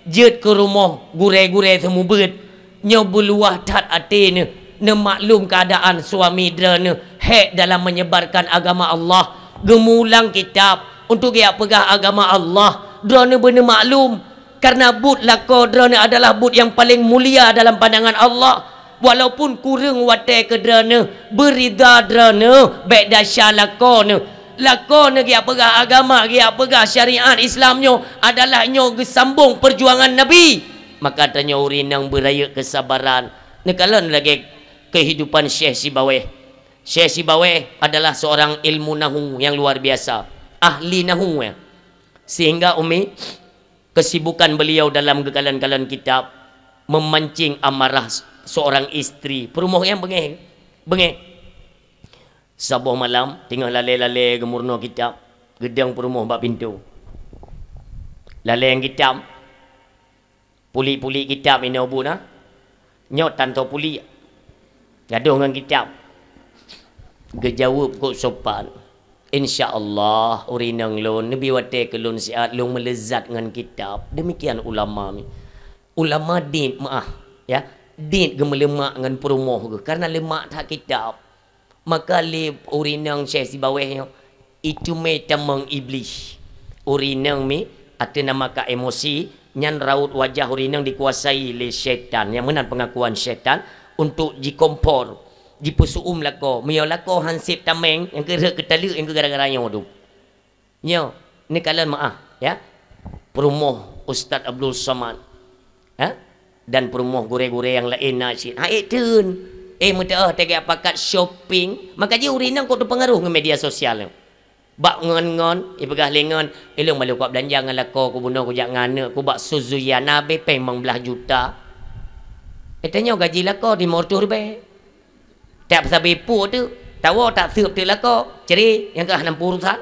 jeuet keu rumoh gurée-gurée seumeubeuet, nyoe beuluwah that até neuh, neumaklum keuadaan suami droeneuh hék dalam menyebarkan agama Allah, geumulang kitab untuk geujak peugah agama Allah, droeneuh beuneumaklum. Karena buet lakoe droeneuh adalah buet nyang paleng mulia dalam pandangan Allah. Walaupun kureueng watée keu droeneuh, beurida droeneuh, bék desya lakoe neuh. Lakoe neuh geujak peugah agama, geujak peugah syariat Islam nyoe adalah nyoe geusambong peujuangan Nabi. Maka tanyoe ureueng inong beurayeuk keusabaran. Neukalon lagée kehidupan Syekh Sibaweh. Syekh Sibaweh adalah seorang ilmu nahu yang luar biasa, ahli nahu, ya. Sehingga Umi, kesibukan beliau dalam geukalon-kalon kitab memancing amarah seorang istri. Peurumoh nyang beungéh, beungéh. Saboh malam, teungoh lalée-lalée geumeurunoe kitab, geudong peurumoh bak pintoe. Lalée ngon kitab, pulik-pulik kitab inoe bu na. Nyoe tan toe pulik. Gadôh ngon kitab. Geujaweueb kok sopan. Insya Allah, ureueng inong lôn, neubi watée keu lôn siat, lôn meuleuzat ngon kitab. Demikian ulama mi. Ulama dit maah, ya. Dit geumeuleumak ngon peurumoh geuh, karena leumak that kitab. Maka lé ureueng inong Syekh Sibaweh nyoe, iteumé tamong Iblih. Ureueng inong mi ateueh nama ka emosi, nyan raut wajah ureueng inong dikuasai lé syaitan. Nyang meunan pengakuan syaitan untuk jikompor, jipeuseu'uem lakoe. Meunyoe lakoe han sép tameng, nyang keu rhot keu taleuek, nyang keu gara-gara nyoe tu. Nyoe, neukalon maah, ya. Peurumoh Ustaz Abdul Somad, ha? Dan peurumoh gurée-gurée nyang laén na cit. Ha, ék teun. Eh, meuteumé teuga pakat shopping. Maka jih ureueng inong kok teupeungaruh ngon media sosial nyoe. Bak ngon-ngon, ipeugah lé ngon, "Ilong malu kok beulanja ngon lakoe ku bunoe kujak ngon aneuk ku bak Suzuki na be péng limong blaih juta." Eh, tanyoe gaji lakoe di lima reutôh ribée. Tak sabe pu tu, tawoe tak seueb tu lakoe, cre, nyang ka hana peurusan.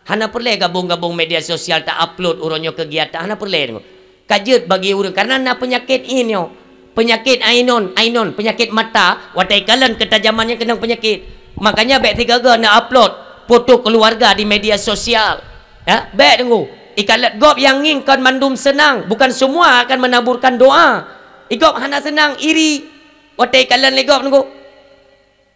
Hana peureulée gabong-gabong media sosial ta upload uroe nyoe kegiatan, hana peureulée deungoe. Ka jeuet bagi ureueng, karena na peunyakét nyoe. Peunyakét ainon, ainon, peunyakét mata, watée kalon keutajaman nyan keunong peunyakét. Makanya bék sigaga na upload foto keluarga di media sosial. Ya, bék deungoe. Ikalon gob nyang ngieng kon mandum seunang, bukan semua akan menaburkan doa. Igob hana seunang, iri. Watée ikalon lé gob deungoe.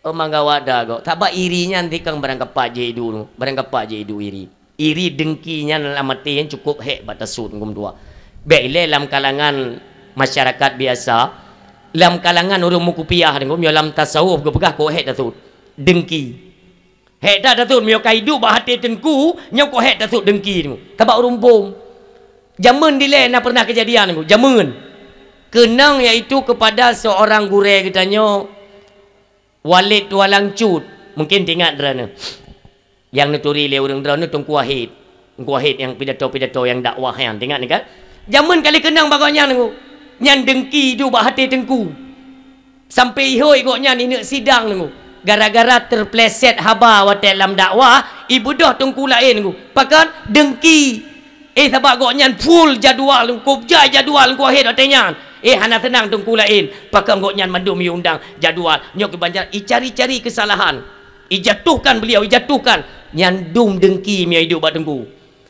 Oh, mangga wada gob. Sabab iri nyan tikang barang kapak jih idup, barang kapak jih idup iri. Iri dengki nyan lam até nyan cukup hék bak tasut ngum dua. Bék ilée lam kalangan masyarakat biasa, lam kalangan ureueng meukupiah deungoe, meunyoe lam tasawuf geupeugah kok hék tasut. Dengki. Hék that tasut, meunyoe ka idup bak até teungku, nyoe kok hék tasut dengki deungoe. Sabab ureueng bom. Jameun dilée na pernah kejadian deungoe, jameun. Keunong yaitu kepada seorang gurée geutanyoe, Walid Tualang Cut, mungkin teuingat droeneuh. Nyang neuturi lé ureueng droeneuh Teungku Wahid. Teungku Wahid nyang pidato-pidato nyang dakwah nyan, teuingat nyan kan? Jameun ka lheueh keunong bak gobnyan deungoe. Nyan dengki duek bak até teungku. Sampoe ihôi gobnyan ineuk sidang deungoe. Gara-gara teupleset haba watée lam dakwah, ibeudôh teungku laén deungoe. Pakon? Dengki. Eh, sabab gobnyan full jadwal, kujak jadwal Teungku Wahid watée nyan. Eh, hana seunang teungku laén. Pakon gobnyan mandum iundang jadwal. Nyoe keubanjar icari-cari keusalahan. Ijatuhkan beliau, ijatuhkan. Nyan dum dengki meunyoe iduek bak teungku.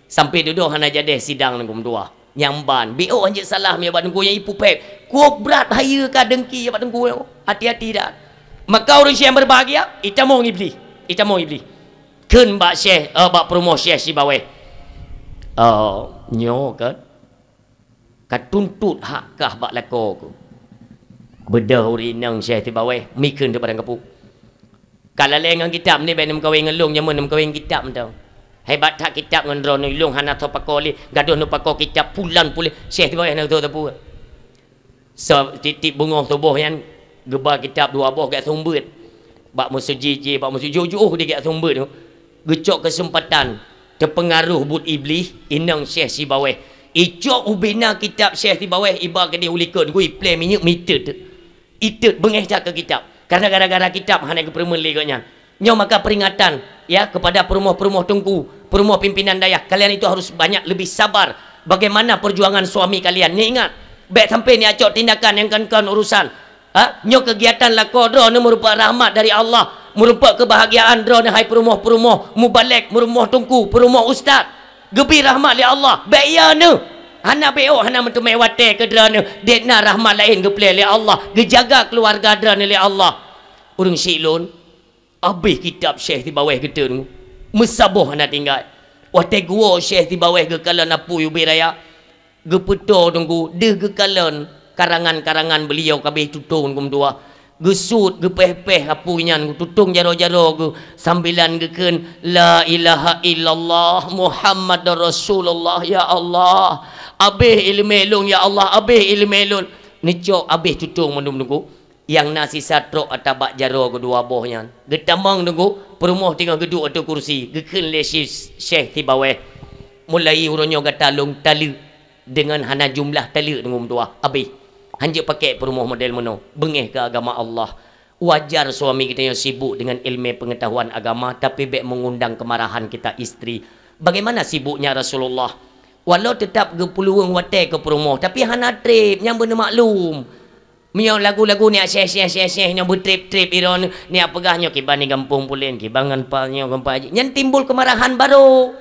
Sampoe dudoe hana jadeh sidang teungku meutuah. Nyang ban. Biôh hanjeuet salah meunyoe bak teungku nyang ipupet. Kok brat bahaya ka dengki bak teungku nyoe. Hati-hati dah. Maka ureuëng syekh nyang berbahagia, itamong Iblih, itamong Iblih. Kheun bak syekh, eh, bak peurumoh syekh sibaweh. Oh, nyoe kan. Ka tuntot hak kah bak lakoe keuh. Beudôh ureuëng inong syekh sibaweh, mikheun teuk padang kapu. Ka lalée ngon kitab ni, bék neumeukawen ngon lôn, jameun neumeukawen kitab mantong. Hebat that kitab ngon droeneuh, lôn hana soe pakoe lé, gadôh neupakoe kitab pulan puléh, syekh sibaweh hana soe sapeue. Sa-, tieb-tieb beungoh suboh nyan, geuba kitab dua boh geusumbeuet. Bak meuseujid jih, bak meuseujid, jiôh-jiôh di geusumbeuet tu. Geucok keuseumpatan, teupeungaroh buet Iblih, inong syekh sibaweh. Icok ubena kitab syekh sibaweh, iba keudeh u likot, gui plé minyeuk mitet. Itet beungéh that keu kitab. Karena gara-gara kitab hana geupeureumeun lé gobnyan. Nyoe maka peringatan, ya, kepada peurumoh-peurumoh teungku, peurumoh pimpinan dayah, kalian itu harus banyak lebih sabar. Bagaimana perjuangan suami kalian? Ni ingat, bék sampai ni acok tindakan nyang kon-kon urusan. Ha? Nyoe kegiatan lakoe droeneuh meurumpok rahmat dari Allah, meurumpok kebahagiaan droeneuh hai peurumoh-peurumoh mubalek, peurumoh teungku, peurumoh ustaz. Geubri rahmat lé Allah, bék iya neuh. Hana bék ôk, hana meuteumé watée keu droeneuh. Dek na rahmat laén geuplé lé Allah, geujaga keuluwarga droeneuh lé Allah. Ureuëng syiek lôn, abéh kitab syekh sibaweh geuteun, meusaboh hana tinggai. Watée geuwoe syekh sibaweh geukalon apui ubé raya, geupeutoe teungku deuh geukalon karangan-karangan beuliau kabéh tutong teungku meutuwah. Geusut geupéh-péh apui nyan, tutong jaroe-jaroe geuh sambilan geukheun, "La ilaha illallah Muhammadar Rasulullah, ya Allah. Abéh iéleumé lôn, ya Allah, abéh iéleumé lôn." Neucok abéh tutong mandum teungku. Nyang na sisa trok ata bak jaroe keudua boh nyan. Geutamong teungku, peurumoh teungoh geuduek ateueh kursi, geukheun lé si-, syekh sibaweh, "Mulai uroe nyoe gata lôn taleuek deungon hana jumlah taleuek teungku meutuwah, abéh. Hanjeuet pakék peurumoh model meunoe, beungéh keu agama Allah." Wajar suami geutanyoe sibuk deungon iéleumé peungeutahuan agama, tapi bék meungundang keumarahan kita istri. Bagaimana sibuknya Rasulullah? Walau teutap geupeuluweueng watée keu peurumoh, tapi hana treb, nyang beuneumaklum. Meunyoe lagu-lagu nyak syeh-syeh-syeh-syeh nyoe beutreb-treb iron, nyak peugah nyoe kiban di gampông pulen, kiban ngon pa nyoe ngon pa jih. Nyan timbul keumarahan barô.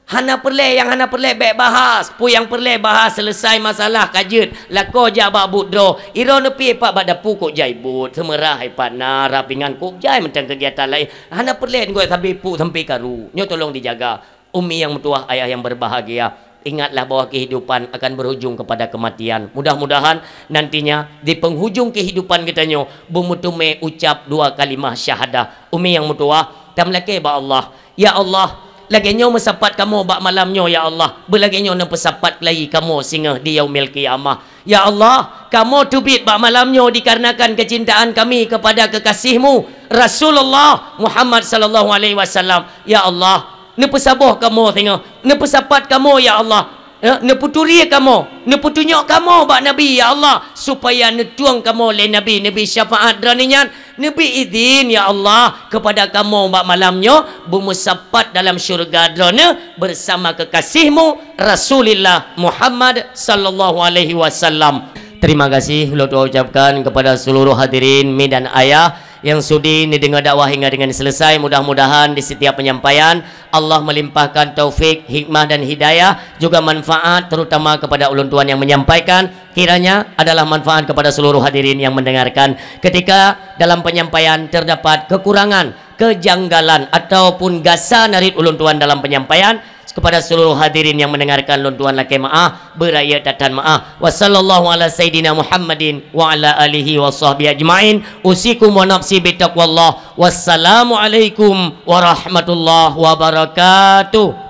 Hana peureulée, nyang hana peureulée bék bahas. Peue nyang peureulée bahas, seuleusai masalah ka jeuet. Lakoe jak bak buet droe. Iron neupiep pat bak dapu kok jai buet, seumeurah ipat na, rapingan kok jai mantong keugiatan laén. Hana peureulée ngon sabe puk sampai karu. Nyoe tolong dijaga. Umi nyang meutuwah, ayah nyang berbahagia, ingatlah bahwa kehidupan akan berujung kepada kematian. Mudah-mudahan nantinya di penghujung kehidupan geutanyoe beumeuteumé ucap dua kalimah syahadah. Umi nyang meutuwah, tameulakée bak Allah, "Ya Allah, lagée nyoe meusapat kamoe bak malam nyoe, ya Allah, beulagée nyoe neupeusapat lagi kamoe singoh di Yaumil Qiyamah." Ya Allah, kamoe teubiet bak malam nyoe dikarenakan keucintaan kami kepada kekasih-Mu, Rasulullah Muhammad sallallahu alaihi wasallam. Ya Allah, neupeusaboh kamoe singoh, neupeusapat kamoe, ya Allah. Ya, neupeuturi kamoe, neupeutunyok kamoe bak Nabi, ya Allah, supaya neutueng kamoe lé Nabi, neubi syafaat droeneuh nyan, neubi idhin, ya Allah, kepada kamoe bak malam nyoe beumeusapat dalam syurga droeneuh bersama kekasih-Mu, Rasulillah Muhammad sallallahu alaihi wasallam. Terima kasih ulôn tuan ucapkan kepada seluruh hadirin mi dan ayah yang sudi mendengar dakwah hingga dengan selesai. Mudah-mudahan di setiap penyampaian Allah melimpahkan taufik, hikmah dan hidayah, juga manfaat terutama kepada ulôn tuan yang menyampaikan, kiranya adalah manfaat kepada seluruh hadirin yang mendengarkan. Ketika dalam penyampaian terdapat kekurangan, kejanggalan ataupun gasa narit ulôn tuan dalam penyampaian, kepada seluruh hadirin yang mendengarkan, lôn tuan lakée meu'ah, beurayeuk that-that meu'ah. Wa sallallahu ala sayyidina Muhammadin wa ala alihi wa sahbihi ajmain. Usikum wa nafsi bitaqwallah. Wassalamualaikum warahmatullahi wabarakatuh.